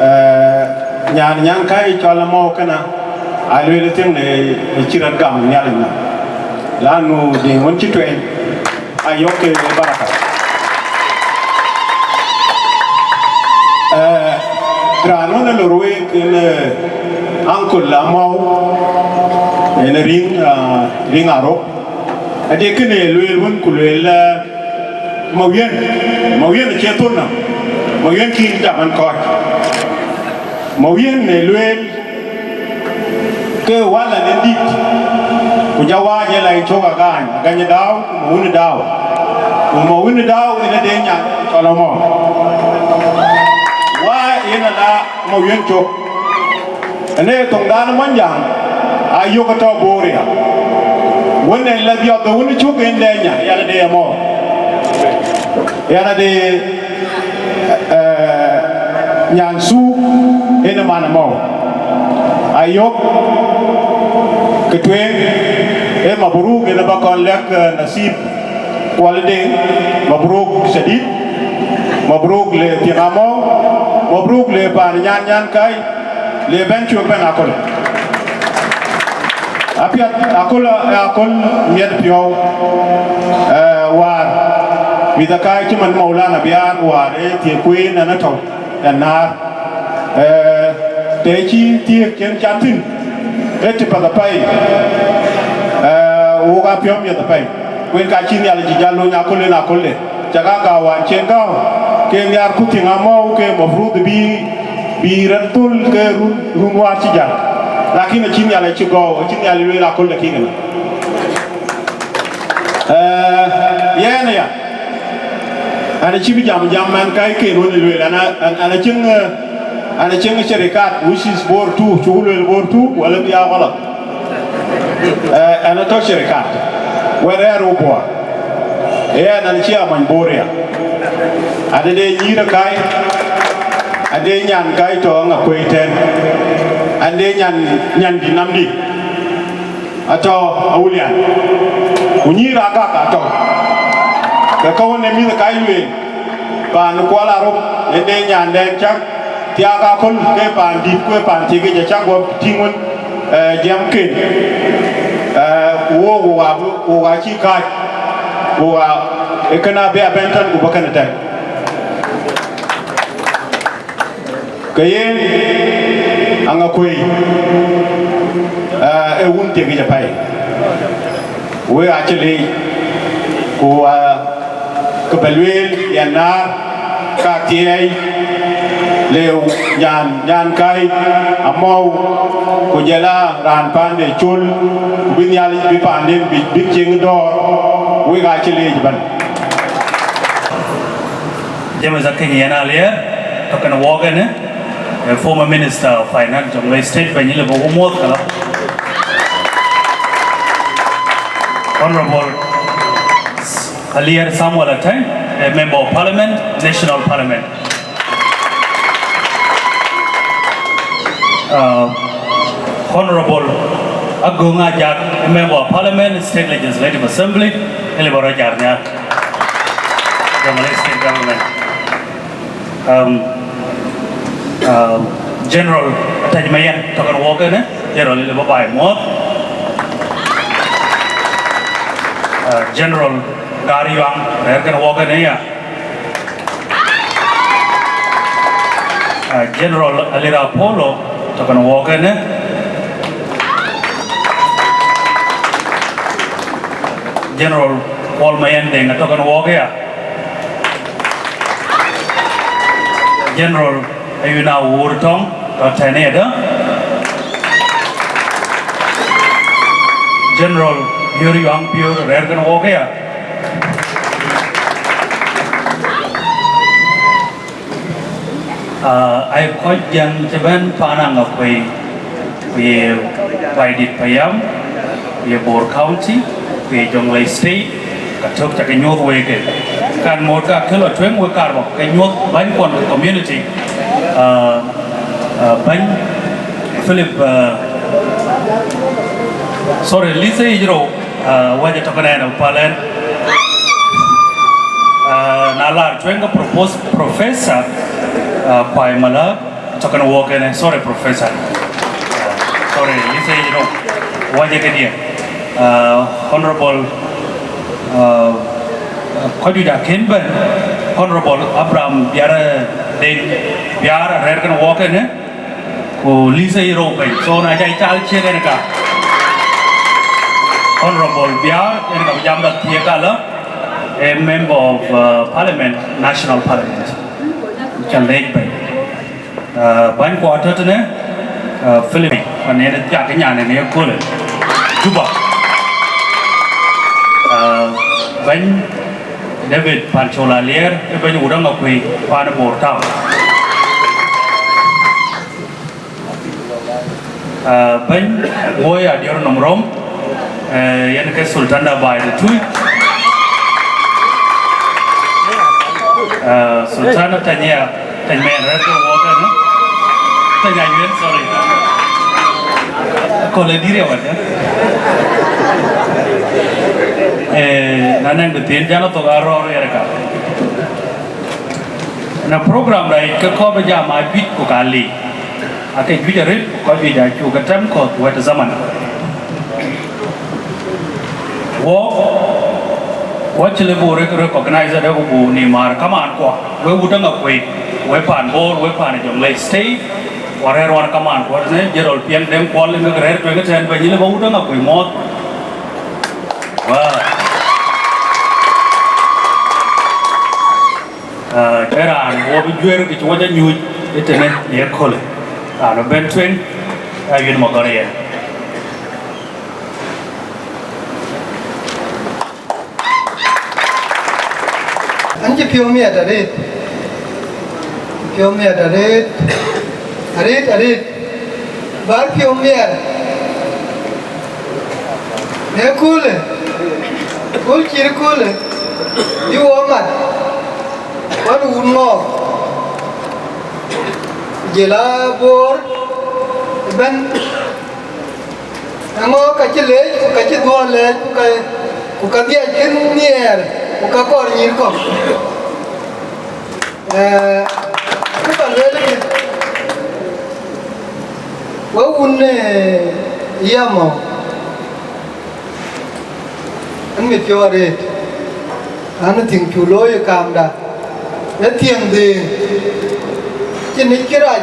eh, Nyan, Nyan Kai cɔl amɔ̈u kënë, a lueel thïn ë, ë cï rɔt gam Nhialic nɔm. Lanu diŋ wën cï tueny, ayök ke baraka. Eh, raan wën ë lor week en, eh, uncle amɔ̈u, en riŋ, ah, riŋ arok. Ade kënë lueel wën ku lueel, eh, Mawiën, Mawiën acie thon nɔm, Mawiën kïn jam ɛn kɔc. Mawiën ë lueel ke wala në dït, ku jɔ wac ë la cök agany, agany Dau, ku Mawun Dau. Ku Mawun Dau yen ade nyan cɔl Amɔ̈u. Wa yen ala Mawiën cök. Ënë thoŋdan Mɔnyjäŋ, ayök tɔ̈ Boria. Wën ë la biɔth wën cök en de nya, yan ade Amɔ̈u. Yan ade eh, Nyan Thuk en ë man Amɔ̈u. Ayök ke tueŋ, ee mabruk en ë ba kɔn lɛ̈k, eh, Nasib Kuɔl Deŋ, mabruk shadid, mabruk le Thiëŋ Amɔ̈u, mabruk le paan Nyan, Nyan Kai, le bɛ̈n cuek bɛ̈n aköl. Apiɛth aköl, aköl miɛt piɔ̈u, eh, wäär mïth akai cï man Maulana Biar wäär ë thiëk kueen ɛn ë tɔ̈u ɛn näär. Eh, të cï thiëëk cïn cath thïn, ë tï path apɛi, eh, wok aa piɔ̈u miɛt apɛi. Wën ka cï Nhialic jäl lööny aköl en aköl de. Cak aa gääu wään cïn gääu, ke nhiaar ku Thiëŋ Amɔ̈u ke mafrud bï, bï rɛ̈t dhöl ke run, run wäär cï jäl. Lakin acï Nhialic cï gɔ̈u, acï Nhialic lueel aköl de kï kënë. Eh, yɛn aya, an acï bï jam, jam man kai ken wën lueel, an, an, an acïn, eh, an acïn sharikat, which is Bor two, cuk lueel Bor two, wala bï ya ɣalat. Eh, an atɔ̈ sharikat, wɛ̈t rɛ̈ɛ̈r wo Bor. Yɛn an cï amany Boria. An ade nyïïr akai, ade nyan kai tɔ̈ Aŋakuei tɛ̈n. An de nyan, nyan dï nam dï. Atɔ̈ Awulian. Ku nyïïr agak atɔ̈. Ke ka wën ë mïth ë ka lueel, paan Kuɔl Arok, en de nyandɛn cak thiaak aköl, ke paan dït, ku ee paan thiëkic acak guɔ tïŋ wën, eh, jiɛɛmken. Eh, ku wok, wok aa, wok aa cï kääc, wok aa, ee kënë abï abɛ̈n tɛ̈n, ku bï kënë tɛ̈n. Ke yen, Aŋakuei, aa, ee wun thiëkic apɛi. Wek acï leec, ku, aa, kë bä lueel, yɛn naar, ka thiɛɛi, Lëu, nyan, nyan kai, amɔu, ku jɔl a raan paande col, ku bï Nhialic bï paanden bï, bï cieŋ dɔ̈ɔ̈r, wek acï leec ëbɛ̈n. James Akinyi yen Alier, tɔ̈ kenë wɔɔk ënë, eh, former Minister of Finance, Jonglei State, bɛ̈ny lëu bï wo muɔ̈ɔ̈th këlä. Honorable Alier Samuel Atany, a Member of Parliament, National Parliament. Uh, Honorable Agung Ajak, a Member of Parliament, State Legislative Assembly, ëlë bɔ̈ rɔt jat nhial. Jonglei State Government. Um, uh, General Atany Mayen, tɔ̈ kenë wɔɔk ënë, General ëlë bɔ̈ baai muɔ̈ɔ̈th. Uh, General Gar Yuang, rɛ̈ɛ̈r kenë wɔɔk ënë ya. Uh, General Alira Apollo, tɔ̈ kenë wɔɔk ënë. General Kuol Mayɛn Deŋ, tɔ̈ kenë wɔɔk ëya. General Ayuna Wur Tɔŋ, tɔ̈ tënë yedë. General Bior Yuang Bior, rɛ̈ɛ̈r kenë wɔɔk ëya. Ah, aye kɔc jiëŋ cï bɛ̈n paan Aŋakuei, ku ye Baidit Payam, ku ye Bor County, ku ye Jonglei State, ka tök ca ke nyuɔ̈th wek. Kan ŋoot ka kë lɔ tueŋ wek kaar bɔ̈ ke nyuɔ̈th bäny kuɔn ke community. Ah, ah, bäny Philip, ah, sorry, Lisa Ijro. Ah, wɛ̈c ë tɔ̈ kenë ɛn ë päl ɛn. Ah, na lar tueŋ ke propos-, Professor, ah, Kuai Malak, tɔ̈ kenë wɔɔk ënë, sorry, Professor. Ah, sorry, Lisa Ijro. Wɛ̈c ë këdiɛ̈. Ah, Honorable, ah, kɔc juëc akën bɛ̈n, Honorable Abraham Biar, eh, Deng Biar, rɛ̈ɛ̈r kenë wɔɔk ënë. Ku Lisa ye rou bɛ̈ny. So na ca cal ciëk ɛn ka. Honorable Biar, ɛn ka bï jam da thiëk alë, a Member of, uh, Parliament, National Parliament. Ca leec bɛ̈ny. Uh, bäny kuɔ tɔ̈ tënë, uh, Philip, pan yen jak nyan ënë ye köölë. Juba. Uh, bɛ̈ny David Pancol Alier, ë bɛ̈ny wut Aŋakuei, pan Bor Town. Ah, bɛ̈ny woi adiɔ̈r nɔm röm, eh, yen ke Sultan da baai de tui. Ah, Sultan Tanya, Tanya mɛn rɛ̈ɛ̈r ke wɔɔk ɛn, Tanya Yuel, sorry. Kɔl ë dïr ya wɛ̈t, eh? Eh, na nɛŋ de thiin jana thok arɔ̈ɔ̈r yɛrɛ ka. Na program da yic ke kɔ̈k bï jam aa juëc ku ka lik. Ake juëc arëët ku kɔc juëc aa cuk ke tɛm kɔ̈th wɛ̈t ë zaman. Wɔɔk, wɔɔk cï lëu buk rec-, recognize adë ku buk nïïm määr kamaan kuɔ. Wek wut Aŋakuei, wek paan Bor, wek paan Jonglei State, wɔ rɛ̈ɛ̈r wan kamaan kuɔ tënë General Piɛŋ Deŋ Kuɔl, ë ke rɛ̈ɛ̈r tueŋ ëtɛ̈ɛ̈n bɛ̈ny lëu ba wut Aŋakuei muɔ̈ɔ̈th. Wow. Ah, ë raan wɔ bï juëër kë cï wɔ jɔ nyuc ëtënë ye köölë. Raan ë bɛ̈n tueŋ, aa Yuel Magɔ̈r yen. An cï piɔ̈u miɛt arëët. Piɔ̈u miɛt arëët. Arëët, arëët. Bär piɔ̈u miɛt. Në köölë. Kööl cït köölë. Bï wɔ mat. Wän wun ŋɔɔk. Jël a Bor ëbɛ̈n. Eeŋö ka cï leec, ku ka cï dhuɔ̈ɔ̈r leec, ku ka, ku ka dhiac kën nhiɛɛr, ku ka kɔɔr nyïïr kɔ̈k? Eh, ku ka lueel kë, wek wun, eh, yamɔ, an mit piɔ̈u arëët, an thiëŋ cu looi ë kaamda. Ë thiëŋ dhëëŋ, cïn ë cï rac,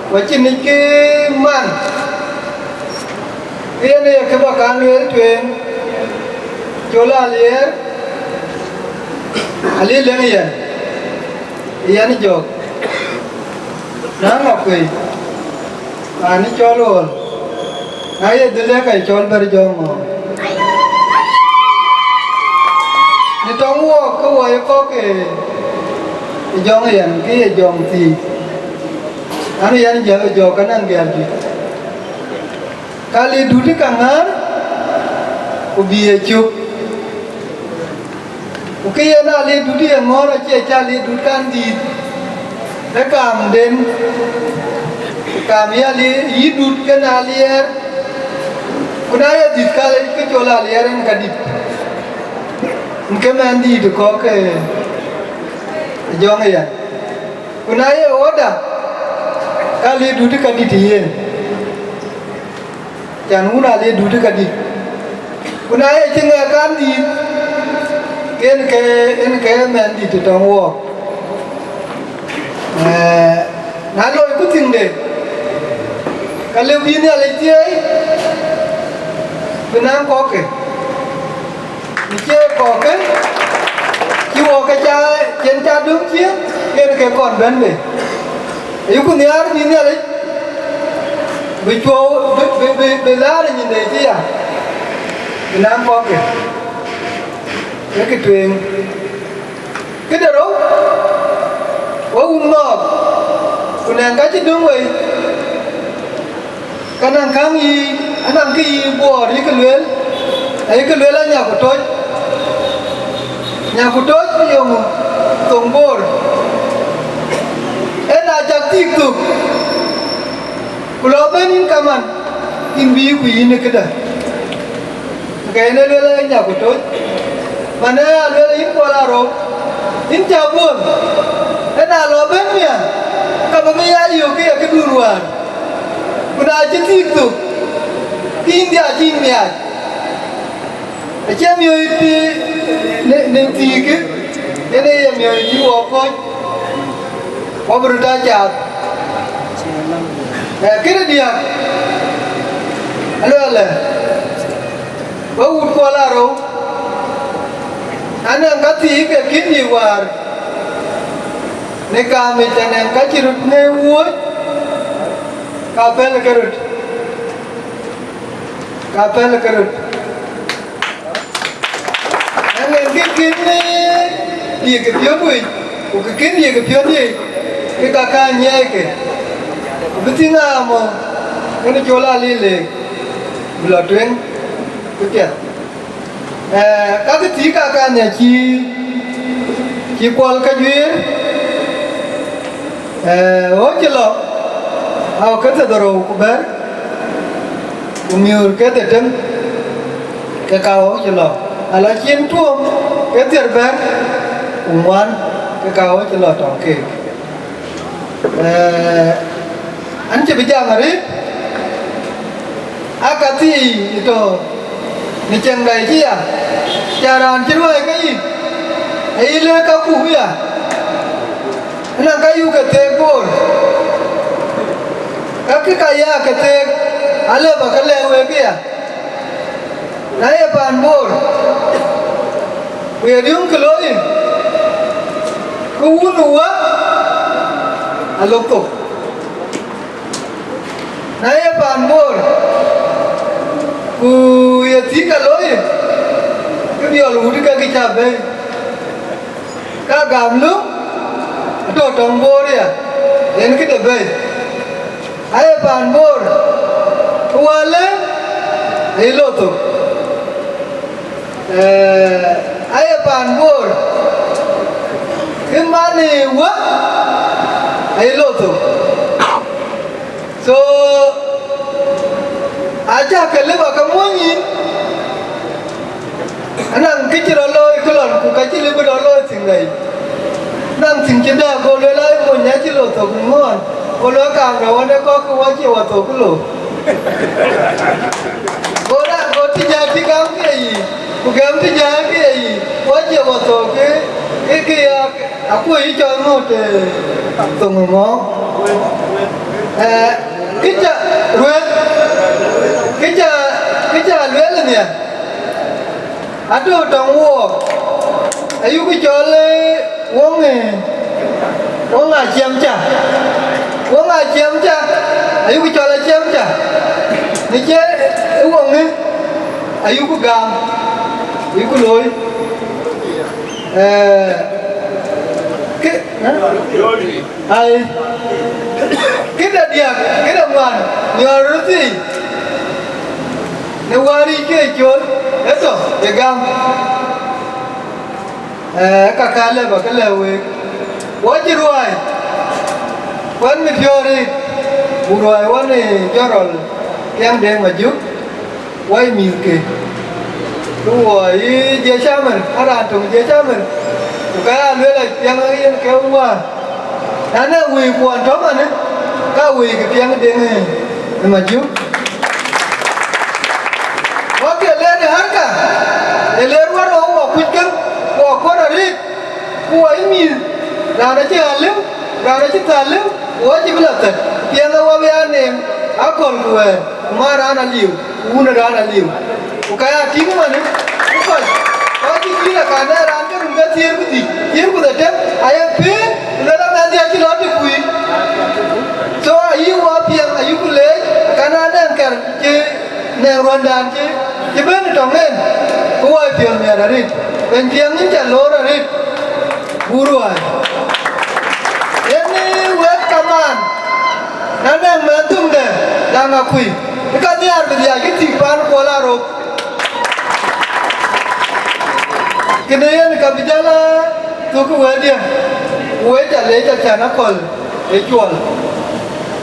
ku acïn ë cï man, ke yen ee kë bä kaŋ lueel tueŋ, col Aliɛɛr, alï lëŋ yɛn, yɛn jɔ̈k. Na ŋɔk pei, raan ë cɔl ɣɔl, na ye dhil lëk ka cɔl bɛ̈r jɔŋ ŋɔ̈ɔ̈ŋ. Në tɔŋ wɔɔk ke wɔ ye kɔ̈k ë jɔŋ yɛn, ke ye jɔŋ thiic. An, yɛn jɔ̈k ë jɔ̈k ke naŋ gɛ̈ɛ̈r juëc. Ka le dut ë ka ŋäär, ku bï ye cök. Ku kë yen aa le dut ye ŋɔ̈ɔ̈r acie cä le dut kan dïït, ë kaamden, ku kaam ya le yï dut ke na liɛɛr, ku na ye dhïth ka le ke cɔl aliɛɛr en ka dït, në ke mɛn dïït kɔ̈k ke jɔŋ ë yɛn. Ku na ye ɣöda, ka le dut ka dït yen. Can wun aa le dut ka dït. Ku na ye cï ŋɛk kan dït, yen ke, yen ke mɛn dït tɔŋ wɔɔk. Ee, na loi ku thiŋde, ka lëu bï Nhialic thieei, bï naŋ kɔ̈kkë. Në cie kɔ̈kkë, cï wɔ ke ca, cïn ca döŋ ciëën, yen ke kɔn bɛ̈n bei. Ayuku nhiaar bï Nhialic, bï cuɔu, bï, bï, bï, bï laar ë nyinde cï ya, bï naŋ kɔ̈kkë. Ee kë tueŋ. Këde rou, wek wun ŋɔɔk, ku nɛŋ ka cï döŋ wei, ka naŋ käŋ yï, anaŋ kë yï Bor yï kë lueel, ayï kë lueel anyaku toc. Nyaku toc yöŋ thoŋ Bor. En aa cak thiik thök, ku lɔ bɛ̈n yïn kaman, yïn bï ku yïn ë këdë. Ke yen e lueel ë nyaku toc, man ë ya lueel yïn Kuɔl Arou, yïn cä buɔ̈n, ëna lɔ bɛ̈n miäk, ka bï bï ya yök ke ye këdun wäär, ku na cï thiik thök, ke yïn dhia cï yïn miaac. Acie miɔ̈c të në, në thiikë, yen ee ye miɔ̈c yï wɔ kɔ̈c. Wɔ bï röt aa cath. Ee, këde diäk, aluɛɛlë, we wut Kuɔl Arou, anɛŋ ka thii ke kïn yï wäär, në kaamic anɛŋ ka cï röt në wuööc, ka pɛ̈l ke röt, ka pɛ̈l ke röt. Ëŋën kë kën diëkë piɔ̈n wei, ku kë kën diëkë piɔ̈n yic, ke ka ka nyiɛɛikë, ku bï thïn aamɔ, kënë cɔl alil leek, bï lɔ tueŋ, bï piɛth. Ee, ka kë thii ka ka nhiac cï, cï Kuɔl ka juëër, ee, ɣöö cï lɔ, au ke thiërdhorou ku bɛ̈t, ku miöör ke dhetem, ke ka ɣöö cï lɔ, ala cin tuɔɔm ke thiër bɛ̈t, ku ŋuan ke ka ɣöö cï lɔ tɔŋ keek. Ee, an cï bï jam arëët, aa ka thii tɔ̈ në cieŋda cï ya, ca raan cï ruääi ke yï, ayï lëk ka kup ya, ënɔŋ ka yuk ke theek Bor, ka kï ka ya ke theek, alë ba ke lɛ̈k wek ya. Na ye paan Bor, ku ye riöŋkï looi, ke wun ë wä alok thok. Na ye paan Bor, ku ye thiëëk alooi, ke biɔl wut ke kï cä bɛ̈ɛ̈i. Ka gam löŋ atɔ̈ tɔŋ Bor ya, yen këde bɛ̈ɛ̈i. Aye paan Bor, ku wälë ayï lɔ thok. Ee, aye paan Bor, kë man ë wä ayï lɔ thok. So, acä ke lëu ba ke muɔny yïn, anaŋ kë cï rɔt looi kë lɔn, ku ka cï lëu bï rɔt looi thïn ɣɛi. Naŋ thïn cï dɛ̈ɛ̈k, go lueel, ai, mony acï lɔ thok ŋuɔɔn, go lueel, kaam rɔt wën ë kɔ̈k, ke wä cie wä thok kë lɔ. Go raan, go tïc aa tï gam ke yic, ku gɛm tïc aa ke yic, wä cie wä thok ke, ke, ke ya. Akuc yï cɔl ŋot, eh, thoŋ ŋɔ̈ɔ̈ŋ. Eh, kë ca ruëëth, kë ca, kë ca lueel nhial, atɔ̈ tɔŋ wook, ayuk cɔl, eh, woŋ, eh, woŋ aciɛm ca. Wok aciɛm ca, ayuku cɔl aciɛm ca. Në cie ë wok ŋë, ayuku gam, ayuku looi. Eh, kë, eh? Ai. Këde diäk, këde ŋuan, nyɔɔr röt thii. Në wäär yic ke col, ë tɔ, ë gam. Eh, ka ka lɛ̈p, akë lɛ̈k week. Wɔ cï ruääi, kuɛn mit piɔ̈ɔ̈ri, ku ruääi wɔ në Jɔrɔl, tiɛŋ Deŋ Majuk, wɔ ye mïthke. Ku wɔ ye jiëc amër, a raan töŋ jiëc amër. Ku ka ya lueel a piɛŋ yen ke wäär. Na nɛ wëi kuɔn tɔ̈ manë, ka wëi kë piɛŋ Deŋ ë Majuk. Wɔ ke leer ë harka, ë leer wär wɔ wɔ kuc käŋ, wɔ kuɔ̈r arëët, ku wɔ ye mïth, raan acï ɣa lëu, raan acï thal lëu, ku wɔ cï bï lɔ thät, piɛŋ ë wɔ bï aa neem, akɔ̈l ku wɛ̈ɛ̈r, ku man raan aliu, ku wun raan aliu. Ku ka ya tïŋ ëmanë, ku kɔc, kɔc cï cït akan ë raan ke rum ke thiëër ku dhïc, thiëër ku dhetem, aye pëën, ku luel amɛ̈nhdhia cï lɔ të kuï. So ayï wɔ piɛŋ, ayïku leec, akan aa nɛŋ kɛ̈r cï nɛŋ ruɔ̈ndan cï, cï bɛ̈n tɔŋ en, ku wɔ piɔ̈l miɛt arëët, ben piɛŋ yïn ca loor arëët, ku ruääi. Yen ë wek kamaan, na nɛŋ mɛnh töŋde, daŋ akuc, ë ka nhiaar bï dhiac kë thïk paan kuɔl arok. Kënë yen ka bï jal a thök wɛ̈tdiɛ̈, ku wek ca leec acan akɔ̈l ë cuɔl.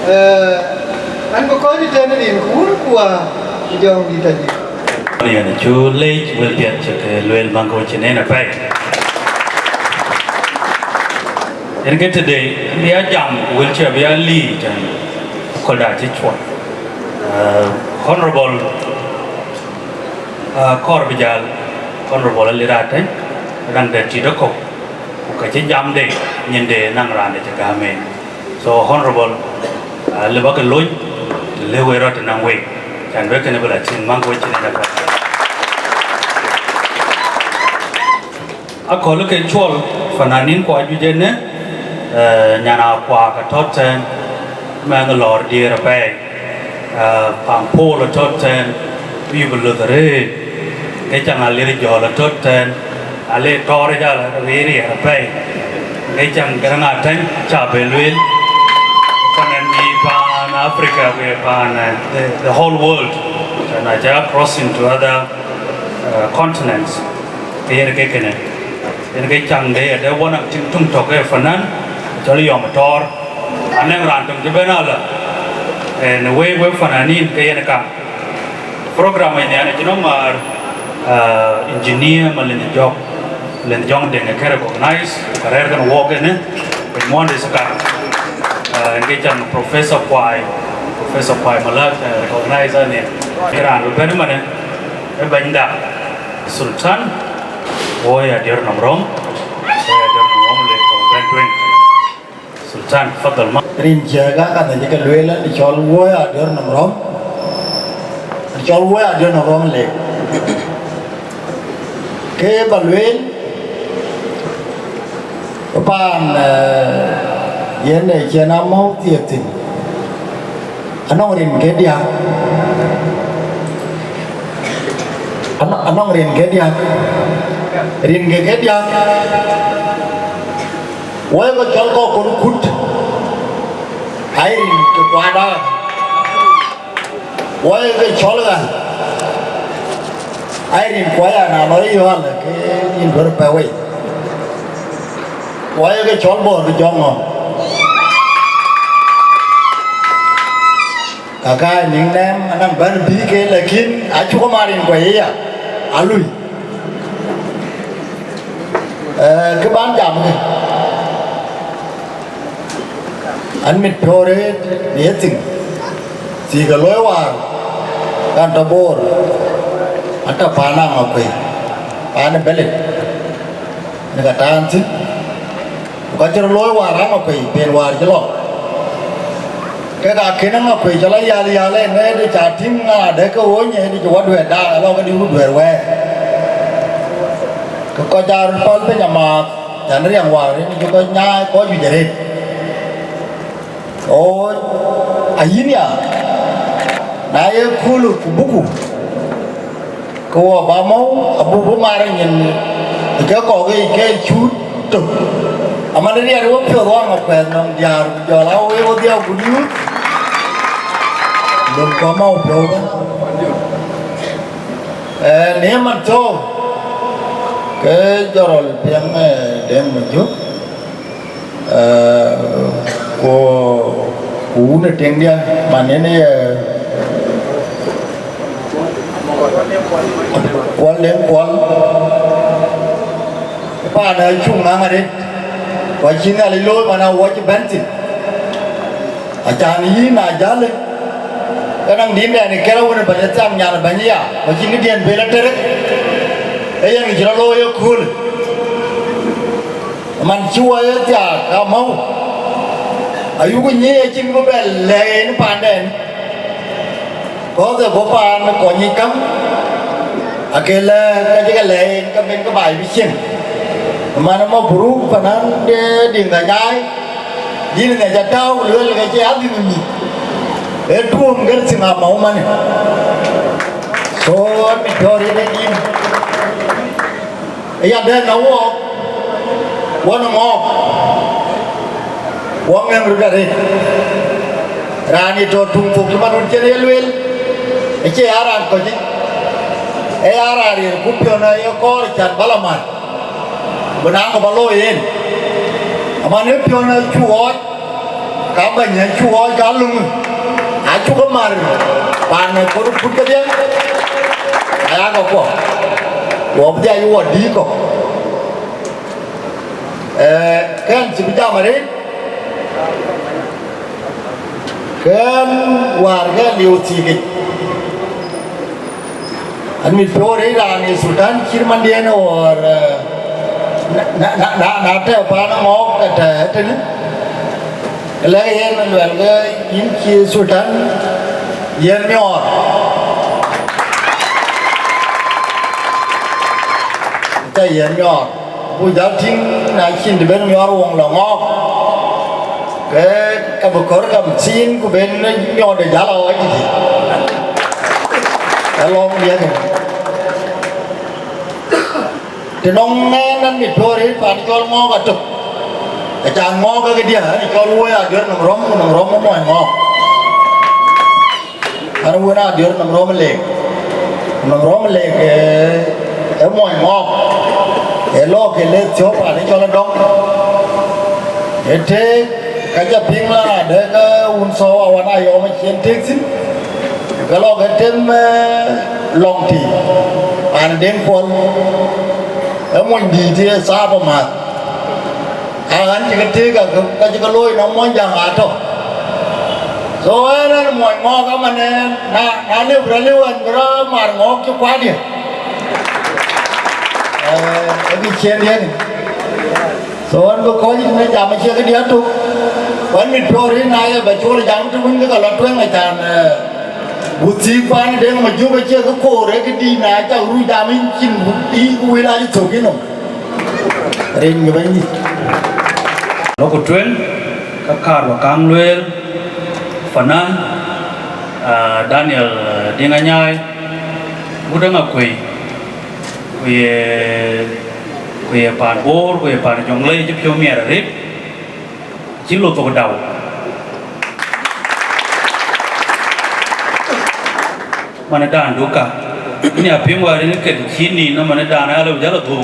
Eh, an bï kɔc tënë rin ku wun ku wäär ku jɔŋdït ajï. Yen cu leec wël piɛth cï ke lueel maŋ ke wecin en apɛi. Yen ke tëde bï a jam wël cï abï a liic tɛ̈n akɔ̈lda cï cuɔl. Eh, Honorable, eh, kɔɔr bï jäl, Honorable Alir Ateny, raŋde tït ë kɔ̈u, ku ka cï jamde nyinde naŋ raande cï gäm en. So, Honorable, uh, lëu bä ke lony, të lëu ë rɔt ënɔŋ wek, can bï kënë bï la tïŋ maŋ ke wecin en apɛi. Akɔ̈l ke cuɔl, fananin ku ajuëc ënë, eh, nyan akuak atɔ̈ tɛ̈n, mɛnh lɔ̈ɔ̈r diëër apɛi. Ah, Pampol atɔ̈ tɛ̈n, Yup Luth arëët, ke caŋ Alir Jɔl atɔ̈ tɛ̈n, Alir Tɔɔr ë jal rëër riɛɛr apɛi, ke caŋ Garaŋ Atɛ̈ny, ca bɛ lueel, panan bï paan Africa, ku ye paan, eh, the, the whole world, can I say crossing to other, uh, continents, ke yen ke kënë. Yen ke caŋ de, de wɔ naŋ tiŋ töŋ tɔ̈ ke fanan, cɔl Yɔm Tɔɔr. Anɛŋ raan töŋ cï bɛ̈n ala, eh, në wek, wek fananin ke yen kaŋ. Program ë nhian acï nɔm maar, ah, engineer Malin Jɔk, Malin Jɔŋ Deŋ ke recognize, ku ka rɛ̈ɛ̈r kën wɔɔk ënë, piny muɔ̈nde thïn kaŋ. Ah, yen ke caŋ Professor Kuai, Professor Kuai Malak, eh, recognize ënë. Ke raan bï bɛ̈n ëmanë, ë bɛ̈nyda, Sultan, woi adiɔ̈r nɔm rɔ̈m, woi adiɔ̈r nɔm rɔ̈m le kɔ̈u bɛ̈n tueŋ. Sultan, tafadhal ma. Rin ciɛk aa ka dhëc ke lueel, an cɔl woi adiɔ̈r nɔm rɔ̈m, an cɔl woi adiɔ̈r nɔm rɔ̈m le. Ke ba lueel, paan, eh, yen ë cïn amɔ̈u thiëëk thïn. Anɔŋ rin ke diäk. Anɔ-, anɔŋ rin ke diäk. Rin ke ke diäk. Woi ke cɔl kɔ̈k kɔn kut. Ai rin ke kuada. Woi ke cɔl ɣa. Ai rin kuaya na lɔ yɔ̈ɔ̈l ke rin duɔ̈r pɛ wei. Woi ke cɔl bɔ̈ ke jɔŋ ŋɔ̈ŋ. Ka ka niŋ nɛm anɔŋ bɛ̈n bï ke, lakin acuk marin kua ye ya, alui. Eh, kë ban jam kë. An mit piɔ̈u rëët në ye thïn. Thii ke looi waar, kan tɔ Bor, an tɔ paan Aŋakuei, paan ë Belit. Në ka taan thïn, ku ka cï rɔt looi waar Aŋakuei, pen waar cï lɔ. Kek akën Aŋakuei cɔl ayal yal en, ëdï ca tïŋ ŋa de ke wony, ëdï cï wɔ duɛ̈ɛ̈r daak, alɔ ke dï wut duɛ̈ɛ̈r wɛ̈ɛ̈r. Ke kɔc aa röt päl piny amääth, can riɛŋ waar, ëdï cï kɔc nyaai, kɔc juëc arëët. Ɣööc, ayïn ya, na ye köölë ku buku, ke wɔ ba mɔ̈u, abuk bï mar nyin ke kɔ̈k yiic ke cut tök. Aman riɛt wepiɔ̈ɔ̈th ɣɔn akuɛth nɔm diäär, ku jɔl a wek wedhia ku diut, lon kɔ̈k mɔ̈u piɔ̈u bä. Ee, në man thou, ke jɔrɔl piɛŋ, ee, Deŋ Majök, ee, ku, ku wun ë tiŋdiɛ̈, man yen ye Kuɔl Deŋ Kuɔl. Paan acuk ŋaŋ arëët, ku acï Nhialic looi man awuɔc bɛ̈n thïn. Acan yïn na jäl, ke naŋ dïïtdɛn ë kɛ̈r awën ë bɛ̈ny, athiak nyan ë bɛ̈ny aya, ku acïn këdiɛ̈n bɛ̈n aterek, ee yen kë cï rɔt looi ëköölë. Man cï wɔ ye thiaak amɔ̈u, ayuku nyiëëc acïn bï bɛ lɛ̈k en paandɛn. Kɔ̈th ë bɔ̈ paan ë kɔc nyic käŋ, ake lɛ̈k ka cï ke lɛ̈k en ke ben ke baai bï cieŋ. Man ë mabruk panan de Diŋ Anyaai, dïn ŋɛc atääu lueel ke cï adhil mïth, ee tuöm gɛ̈t thiŋ amɔ̈u manë. So, an, mit piɔ̈ɔ̈r yen ë dïn. Ë ya dɛ̈t na wɔɔk, wɔ në ŋɔɔk, wɔ ŋɛŋ röt arëët. Raan ye tɔ tuŋ thok cï man wën cïn ye lueel, acie ya raan kɔc yic, ee ya raan riɛl ku piɔ̈n ë ye kɔɔr can bä la mat, ku na ŋö bä looi yen. Aman ë piɔ̈n ë cu ɣɔɔc, ka bɛ̈ny ë cu ɣɔɔc ka luŋ, acuk mar paan ë kor kut kedhie, aya ke kuɔ, wɔ bï dhiac wɔ dïït kɔ̈k. Ee, kɛn cï bï jam arëët, kɛn wäär kɛn liu thiikic. An, mit piɔ̈u rëëc raan ë Sultan cït mandiɛ̈n ɣɔɔr, eh, na, na, na, na, na tɛ̈ paan ë ŋɔɔk ke tɛ̈ tënë, ke lɛ̈k yen luɛl ke yïn cï Sultan yiɛ̈n miɔɔr. Tɛ̈ yiɛ̈n miɔɔr. Ku jal tïŋ, na cïn të ben miɔɔr woŋ lɔ ŋɔɔk, ke, ke bï kɔ̈r kam thiin, ku ben miɔɔrde jal a ɣɔɔc tëtï. Alɔŋ diɛ̈ kën. Të nɔŋ ŋɛn an, mit piɔ̈ɔ̈r rëët paan cɔl ŋɔɔk atök. Acan ŋɔɔk ke këdiɛ̈, an, cɔl woi aduër nɔm rɔ̈m, ku nɔm rɔ̈m ë muɔny ŋɔɔk. An, wën aduër nɔm rɔ̈m ë leek, ku nɔm rɔ̈m ë leek, ee, ë muɔny ŋɔɔk, ee lɔɔk ke lek thiɔ̈k paan ë cɔl adɔŋ. Ee teek, ka jɔ piŋ la adë ke wun thɔ̈u awan ayɔɔm acï en teek thïn, ke lɔ ke tem, ee, lɔŋ tïï, paan Deŋ Kuɔl, ee mony dïït ye thaap amääth. A ɣän cï ke tëëk, ka, ka cï ke looi nɔm Muɔnyjäŋ atɔ̈. So, ɣɛn, ɣɛn muɔny ŋɔɔk aman ɣɛn, na, na lëu bï rɔt lëu ɣɛn bï rɔt mar ŋɔɔk cï kuatdiɛ̈. Eh, ë bï ciëën diɛ̈n. So, ɣɛn bï kɔc yic në jam acie këdiɛ̈ tök. Ku ɣɛn mit piɔ̈u rëët na ye bɛ cool jam të wën ke ka lɔ tueŋ acan, eh, buk thiik paan Deŋ Majök acie kë koor, ee këdï na cak ruu jam yïn cïn buk yï ku wël acï thök yïnɔm. Rin ke Bɛ̈nydït. Lɔ ku tueŋ, ka kaar bä kaŋ lueel, fanan, ah, Daniel, ah, Diŋ Anyaai, wut Aŋakuei, ku ye, ku ye paan Bor, ku ye paan Jonglei, cï piɔ̈u miɛt arëët, cï lɔ thok dau. Manë dan duka. Ni apiŋ wäär ni ket cï ni na manë dan ala jala du,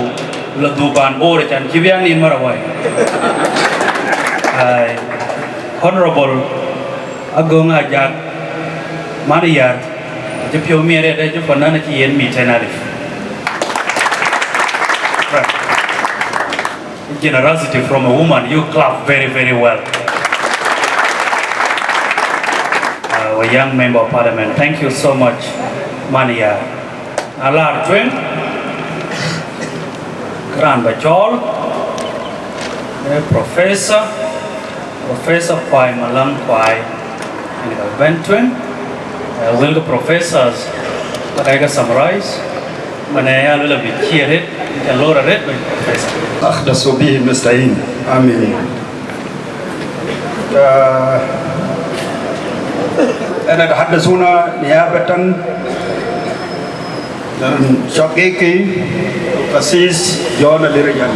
la du paan Bor can cï bia ni mara wai. Ai. Honorable Agong Ajak, man yar, cï piɔ̈u miɛt ade cï fanan cï yen mi ten alif. Right. Generosity from a woman, you clap very, very well. Uh, our young member of parliament, thank you so much, Mania. Alar twin, Kran Bachol, eh, Professor, Professor Kwai Malang Kwai, and Ben Twin, uh, will the professors, like I summarize, Mania will be cheered, and Laura Red, Professor. أحدث به مستعين. آمين. Uh, أنا أتحدث هنا نيابة عن شقيقي القسيس جون الإريان.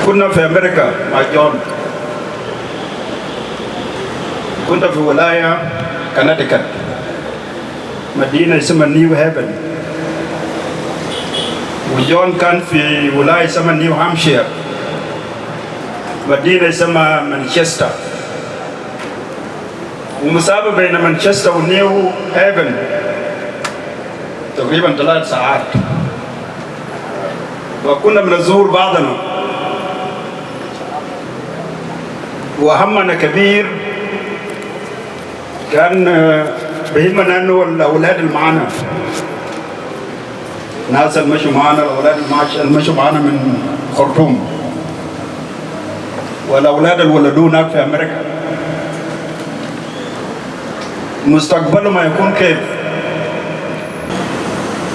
كنا في أمريكا مع جون. كنت في ولاية كونتيكت، مدينة اسمها نيو هيفن، وجون كان في ولاية اسمها نيو هامشير، مدينة اسمها مانشستر، ومسافة بين مانشستر ونيو هيفن تقريبًا ثلاث ساعات، وكنا بنزور بعضنا، وهمنا كبير كان، آه، بهمنا أنه الأولاد اللي معانا، الناس اللي مشوا معانا، الأولاد اللي ماش-، اللي مشوا معانا من خرطوم، والأولاد اللي ولدوه هناك في أمريكا، مستقبلهم هيكون كيف؟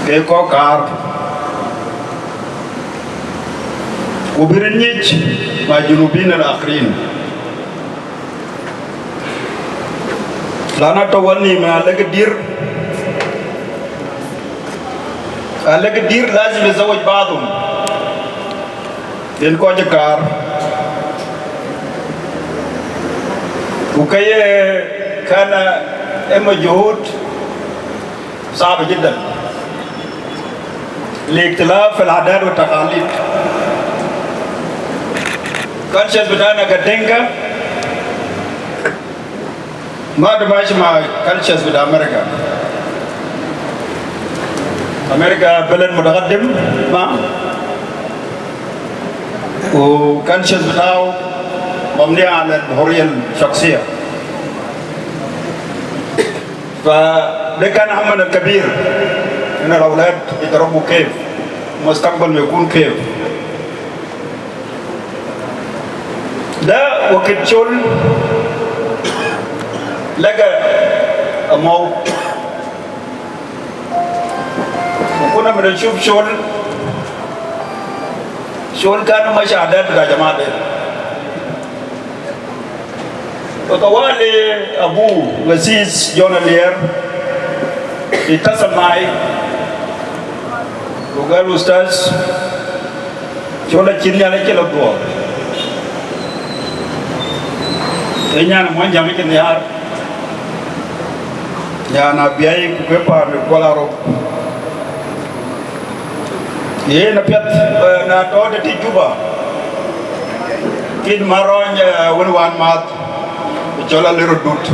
كيف كوكار؟ وبرنيج مع الجنوبيين الآخرين. لأن التولي ما لقى دير، لقى دير لازم يزوج بعضهم. لأن كوجة كار. وكي كان إما جهود صعبة جدًا لاختلاف العادات والتقاليد. Cultures بتاعنا كدينكا ما تماشي مع cultures بتاع أمريكا. أمريكا بلد متقدم، ما و cultures بتاعه مبنية على الحرية الشخصية. فده كان همنا الكبير، إن الأولاد يتربوا كيف، مستقبل يكون كيف. ده وقت شول لقى أمو، وكنا بنشوف شول، شول كانوا مشاهدات بتاع جماعة ديل. وطوالي أبوه غسيس جون الير اتصل معي وقال: "أستاذ، col acïn nhial acï lɔ dhuɔɔr. Ee nyan ë muɔnyjäŋ acï nhiaar, nyan abiɛi ku ke paan ë kuɔl arok. Yen apiɛth, eh, na tɔ̈ tëtï Juba, kït marɔny, eh, wën wään maath, ku cɔl alë röt dut,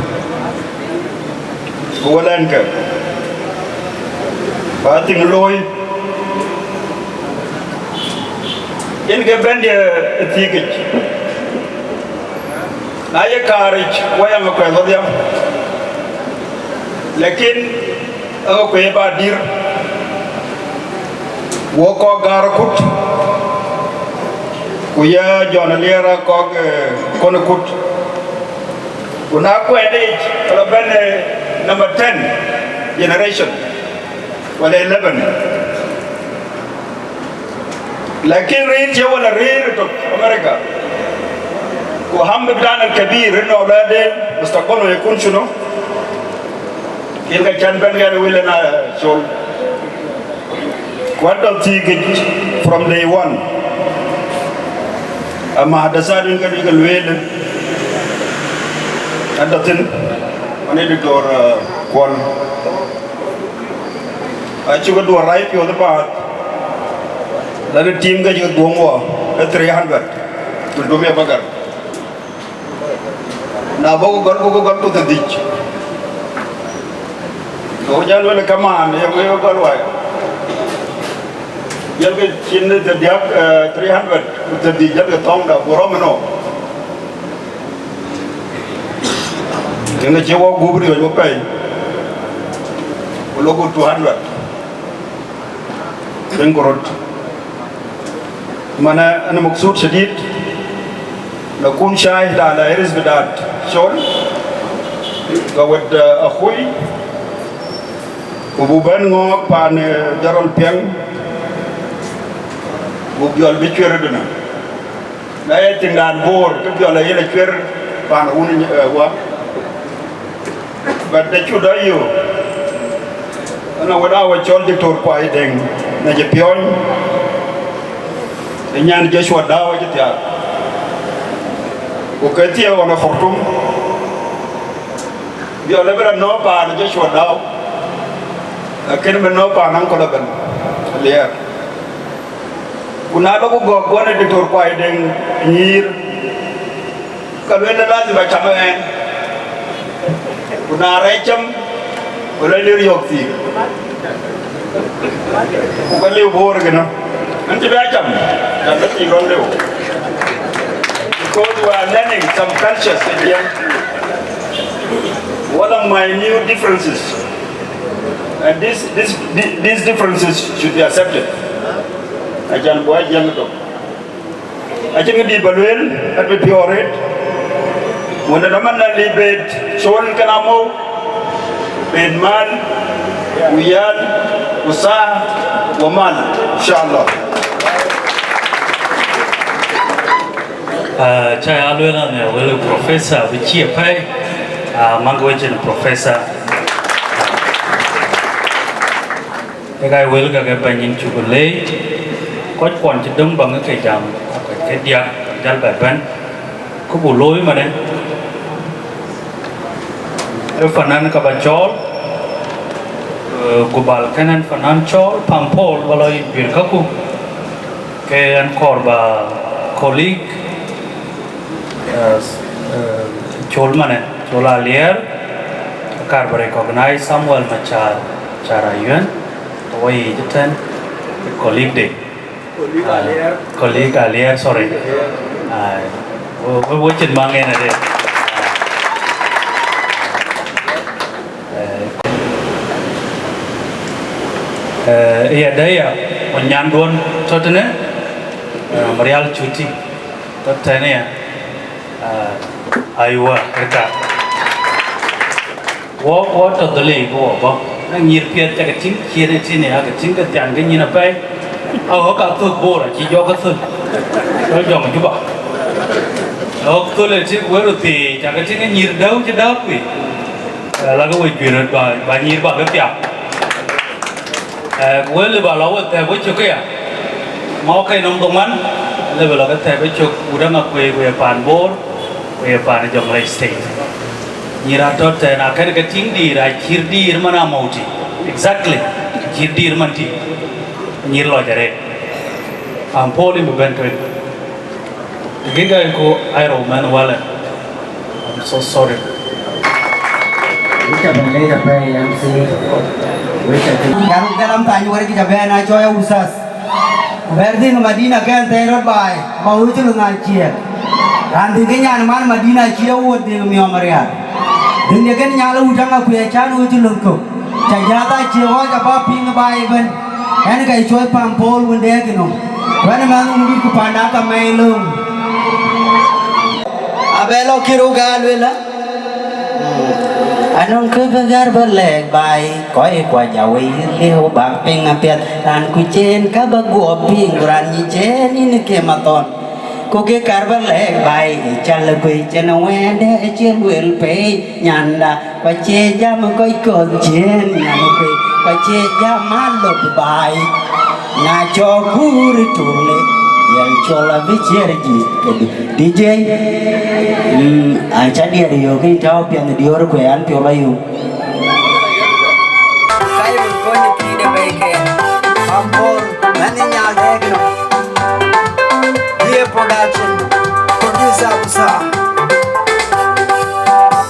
ku wël ɛn ke, ba thiŋ looi." Yen ke bɛ̈ndiɛ̈ ë thiëkic, na ye kaaric, wayam ë kuɛth wadhiam, lakin ë kuëë ba dïr, wok kɔk gäär akut, ku ye Jɔn Aliɛɛr ë kɔk, eh, kɔn akut. Ku na kuɛɛn yic, ke lɔ bɛ̈n, eh, number ten generation, wala eleven. Lakin rëër cie wala rëër ëtök America. Ku ham bï dan al kabir, ënɔ bï de mustakbal wa yakun shunu. Yen ka can bɛ̈n ɣɛn wël ëna col. Ku atɔ̈ thiëkic from day one. Ama hadasat wën ka duëkë lueel, atɔ̈ thïn, wën ë Doctor, uh, Kuɔl. Acuk duɔ̈r rai piɔ̈ɔ̈th ë path, la de tim ke cï dhuɔ̈ŋ wɔ ë three hundred, ku dum ye bagar. Na bɔ̈ ku gɔl, ku gɔl ku thiërdhïc. Go jäl wël kamaan, ye ŋö ye gɔl wai? Jäl ke cin ë thiërdiäk, eh, three hundred ku thiërdhïc, jäl ke thɔ̈ŋda, ku rɔm ënɔ. Yen ke cï wɔ gup riɔ̈c wɔ pɛi, ku lok ku two hundred. Yen ku röt. Mana, ana maksud shadid, nakun shahid ala iris bitat Shol, ka wed, eh, akhui, ku bu bɛ̈n ŋɔ̈ɔ̈k paan, eh, Jɔrɔl Piɛŋ, bu jɔl bï cuer ëdënë. Na ye tiŋdan Boor, ke jɔl aye la cuer, Pan wun, eh, wa. But the chuda yo. Ana wada wa chol Doctor Kwai Deng na je pion. Nyan Joshua Daw je tia. Ku ke tia wana Khartoum. Yo le bera no pan Joshua Daw. Akin be no pan an kolaben. Lier. Ku na lɔ ku gɔk guɔn ë Doctor Kwai Deng nyïïr, ka lueel ë lazim acam ë ɣɛn. Ku na rɛɛc cam, ku lɔ lir yɔ̈k thiik. Ku ka liu boor kënë. An cï bɛ acam, cam bɛ thiik rɔt liu. Because we are learning some cultures again. What are my new differences? And this, this, these differences should be accepted. Acan buai jiɛŋ tök. Acïn kë dït ba lueel, at bï piɔ̈ɔ̈r rëët. Wën ë dhamän na libet col kën amou, ben mal, ku yal, ku saa, wa mal, inshallah. Ah, ca ya lueel an, eh, wël professor bï cie pɛ̈i, ah, maŋ wecin professor. Ke ka wël ka ke bɛ̈ny yïn cuk leec, kɔc kuɔn cï döŋ baŋ ke jam, kɔc ke diäk, jal bɛ bɛ̈n, ku bu looi manë. Ë fanan ka ba cɔɔl, eh, ku bal kënë fanan cɔɔl, Pam Paul ba lɔ yï juël kaku, ke ɛn kɔɔr ba colleague, eh, eh, col manë, col Alier, kar ba recognize Samuel Machar, Machar Ayuen, wɔ yic tɛ̈n, colleague de. Colleague Alier. Colleague Alier, sorry. Ai, wo, wo, wo cin maŋ en ade. Eh, eh, ya daya, wo nyanduɔn tɔ̈ tënë, eh, Marial Cuti, tɔ̈ tënë ya. Ah, aywa, rëka. Wɔ, wɔ tɔ̈ dhël yic, wɔ bɔ̈. Na nyïïr piɛth cakë tïŋ, ciëën ë tïŋ, yakë tïŋ ke thian ke nyïn apɛi. Aɣɔ̈k ka thöl Bor, acï jɔk ke thöl. Cɔl jɔŋ Juba. Aɣɔ̈k thöl ë tïŋ, wër röt thii, cakë tïŋ ke nyïïr däu cï däu kuc. Eh, lakë we juëc röt ba, ba nyïïr ba ke piath. Eh, ku wël ba lɔ we thɛɛr we cök këya. Mɔ̈u ke nɔm dhoŋuan, le bï lɔ ke thɛɛr we cök, wut Aŋakuei, ku ye pan Bor, ku ye pan Jonglei State. Nyïïr atɔ̈ tɛ̈n akën ke tïŋ dïïr, acïr dïïr man amɔ̈u tï. Exactly. Acïr dïïr man tï. Nyïïr lɔc arëët. Am Paul yïn bï bɛ̈n tueŋ. Giga ku ai rou mɛnh walɛ. I'm so sorry. Wïc abɛ̈n lec apɛi M C. Wïc abɛ̈n. Garu galam tany wär gic abɛ̈n a cɔɔc a usas. Ku bɛ̈r dhiŋ Madina kɛn thɛɛr rɔt baai, ba wëc cï lɔ nhan ciɛɛk. Raan dhiŋ ke nyan man Madina cï a wuɔt dhiŋ miɔm arial. Dhiŋ de kën nyal wut Aŋakuei can wëc cï lɔ thok. Ca jäth acie ɣɔɔc abä piŋ baai ëbɛ̈n. Ɛn ka cuɔi Pam Paul wën dɛɛk ënɔm. Ku ɛn ëmɛn wun dït ku panda ka mɛi lööm. Abɛ lɔ kï rou ka luelä. Anɔŋ kë bï gär bä lɛɛk baai, kɔc kuac awei liu bak piŋ apiɛth. Raan ku cen ka bä guɔ piŋ, ku raan nyi cen yïn ke mathɔn. Ku kë kär bä lɛɛk baai, ë cal ë guëc cïn wɛɛndɛ ë cï luel pei nyanda. Ku acie jam kɔc kɔ̈th ciëën nyan kuei, ku acie jam alop baai. Na cɔk kuur ë tuŋ le, yɛn cuɔl abï ciɛɛr jïth këdu. D J, mm, aca diɛɛr yök ke tääu piɛnh diöör kuei an piɔl ayum. Kairo kony kide beke, Pam Paul, mɛnh nyal dek no. Ye production, producer Musa.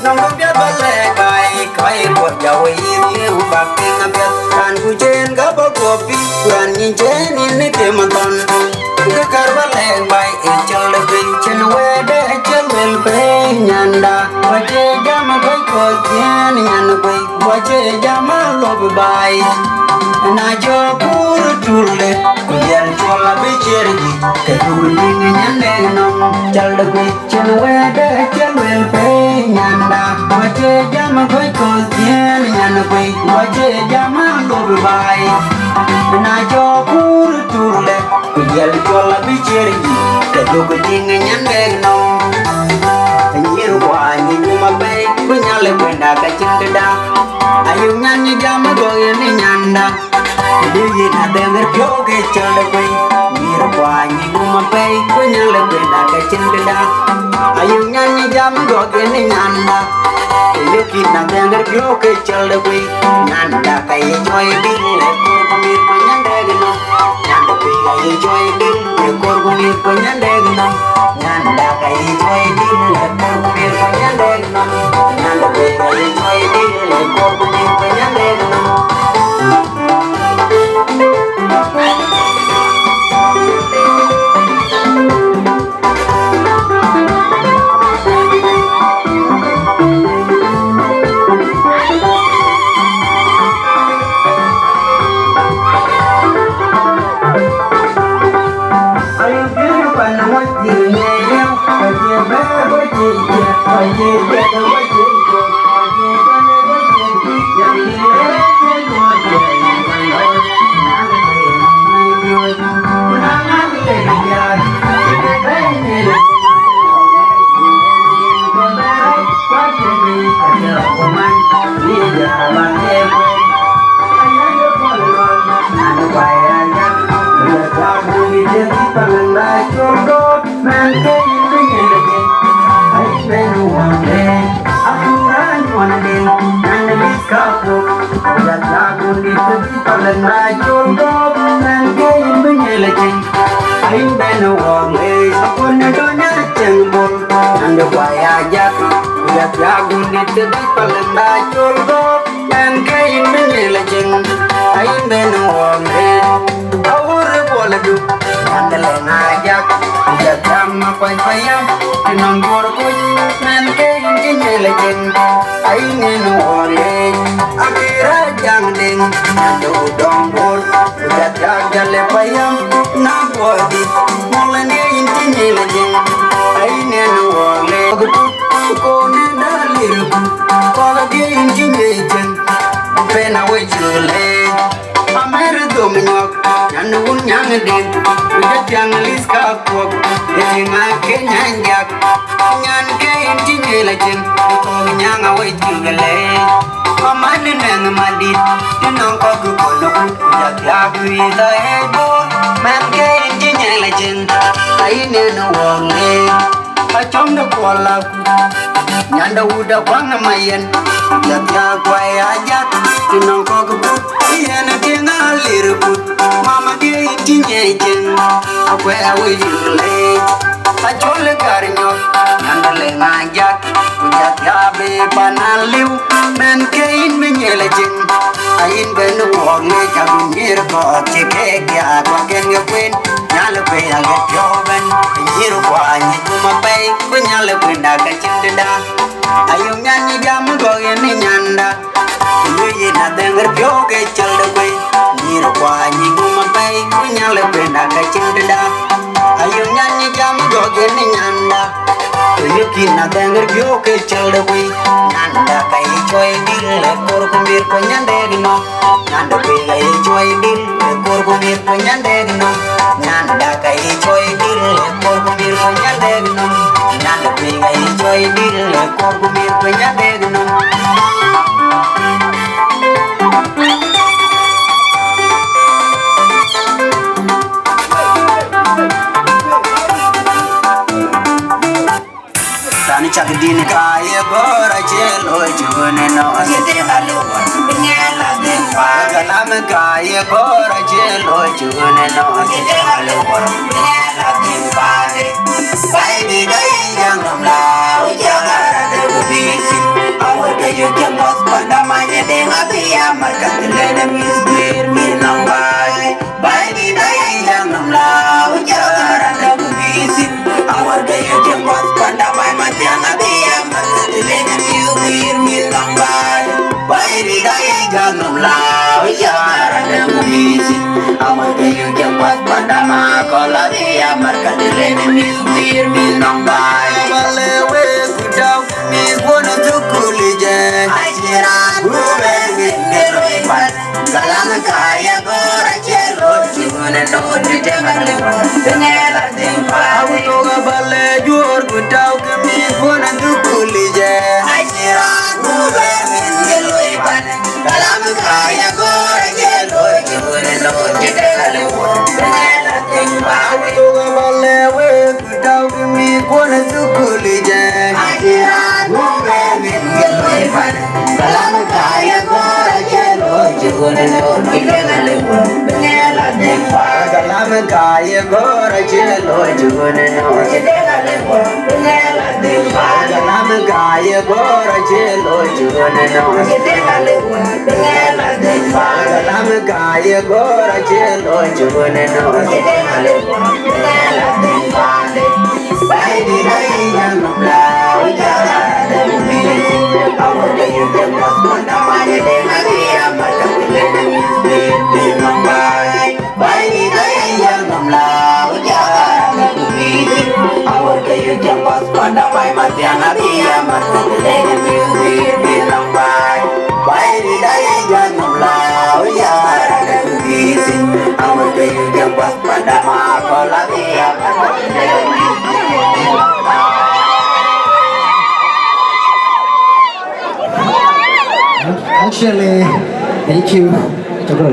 Nɔŋ bï piɛth bä lɛɛk baai, kɔc kuɔc ja wei yïn liu bak piŋ apiɛth. Raan ku cen ka bä guɔ piŋ, ku raan nyin cen yïn ë tim thɔn. Kë kär bä lɛɛk baai, ë cɔl ë piny cïn wɛɛdɛ cï luel piny nyanda. Wacie jam kɔc kɔc ciëën nyan kuei, wacie jam alop baai. Na jɔ kuur tulde, ku yɛn cuɔl abï ciɛɛr jïth, ke duk piŋ nyan dek nɔm, cal de kuec cïn wɛɛdɛ cï luel pei nyanda. Wacie jam kɔc kɔc ciëën nyan kuei, wacie jam alop baai. Na jɔ kuur tulde, ku yɛn cuɔl abï ciɛɛr jïth, ke duk piŋ nyan dek nɔm. Nyïïr Lë kuenda ka cïn tëda. Ayï nyan nyi jam ë gɔk yen ë nyanda. Ku du yïn adhɛŋ ë piɔ̈u ke cɔl ë kuei. Nyïïr kuany yï gum apɛi ku nyal lë kuenda ka cïn tëda. Ayï nyan nyi jam ë gɔk yen ë nyanda. Ku yïn adhɛŋ ë piɔ̈u ke cɔl ë kuei. Nyanda ka yï cuɔi dïl ë kur ku mïth ku nyandɛ gï nɔm. Nyanda piny ka yï cuɔi dïl ë kur ku mïth ku nyandɛ gï nɔm. Nyanda ka yï cuɔi dïl ë kur ku mïth ku nyandɛ gï nɔm. Acɔm de kuɔl la nyanda wuda kuaŋ ma yen. Jat ya kuai ajat, ti nɔŋ kɔk but, yen tiŋ alir kut. Mama die ti nyecin, akuɛ awi yule. Acɔl gar nyɔk, nyanda le ŋa jat, ku jat ya be pana liu. Men ke in me nyele jin, a in ben wok me jabu nyir kɔk, ti kek ya kwa ken nge kwen. Nyal be ya get yo ben, nyir kwa nyi kuma pei, ku nyal be na ka chin da. Ayum nyan ni jam go yen ni nyanda. Ku yïn adhɛŋ ër piɔ̈u ke cɔl de kuei. Nyïïr kuany yï gum apɛi, ku nyal ë kuenda ka cïn dëda. Ayï nyan yï jam gɔ̈k yen ë nyanda. Ku yïn adhɛŋ ër piɔ̈u ke cɔl de kuei. Nyanda ka yï cuɔi dïl ë kor ku mïr ku nyandɛ gï nɔm. Nyanda piny ka yï cuɔi dïl ë kor ku mïr ku nyandɛ gï nɔm. Nyanda ka yï cuɔi dïl ë kor ku mïr ku nyandɛ gï nɔm. Nyanda piny ka yï cuɔi dïl ë kor ku mïr ku nyandɛ gï nɔm. Tani cak din ka ye gor acie looi cï wën ënɔ. Kalam ka ye gor acie looi cï wën ënɔ. Bai di dai jang nom la, ujang ara de ku bisi. Awar ke yo jang bas panda manya deng abi amar ka tilene mis guir mi nang bai. Bai di dai jang nom la, ujang ara de ku bisi. Awar ke yo jang bas panda bai matiang abi amar ka tilene mis guir mi nang bai. Baby, dai jang nom la, ya rana misi. Awan ke yu jang pas panda ma kola di ya marka de le ni mi wir mi nom bai. Bale we kudau mi gona tukuli je. Ajira gube mi ne roi pat. Galang kaya gora chelo chimone no di de male. Tengela timpa. Awu toga bale juor kudau ke mi gona tukuli je. Ajira. Actually, thank you. Shukran.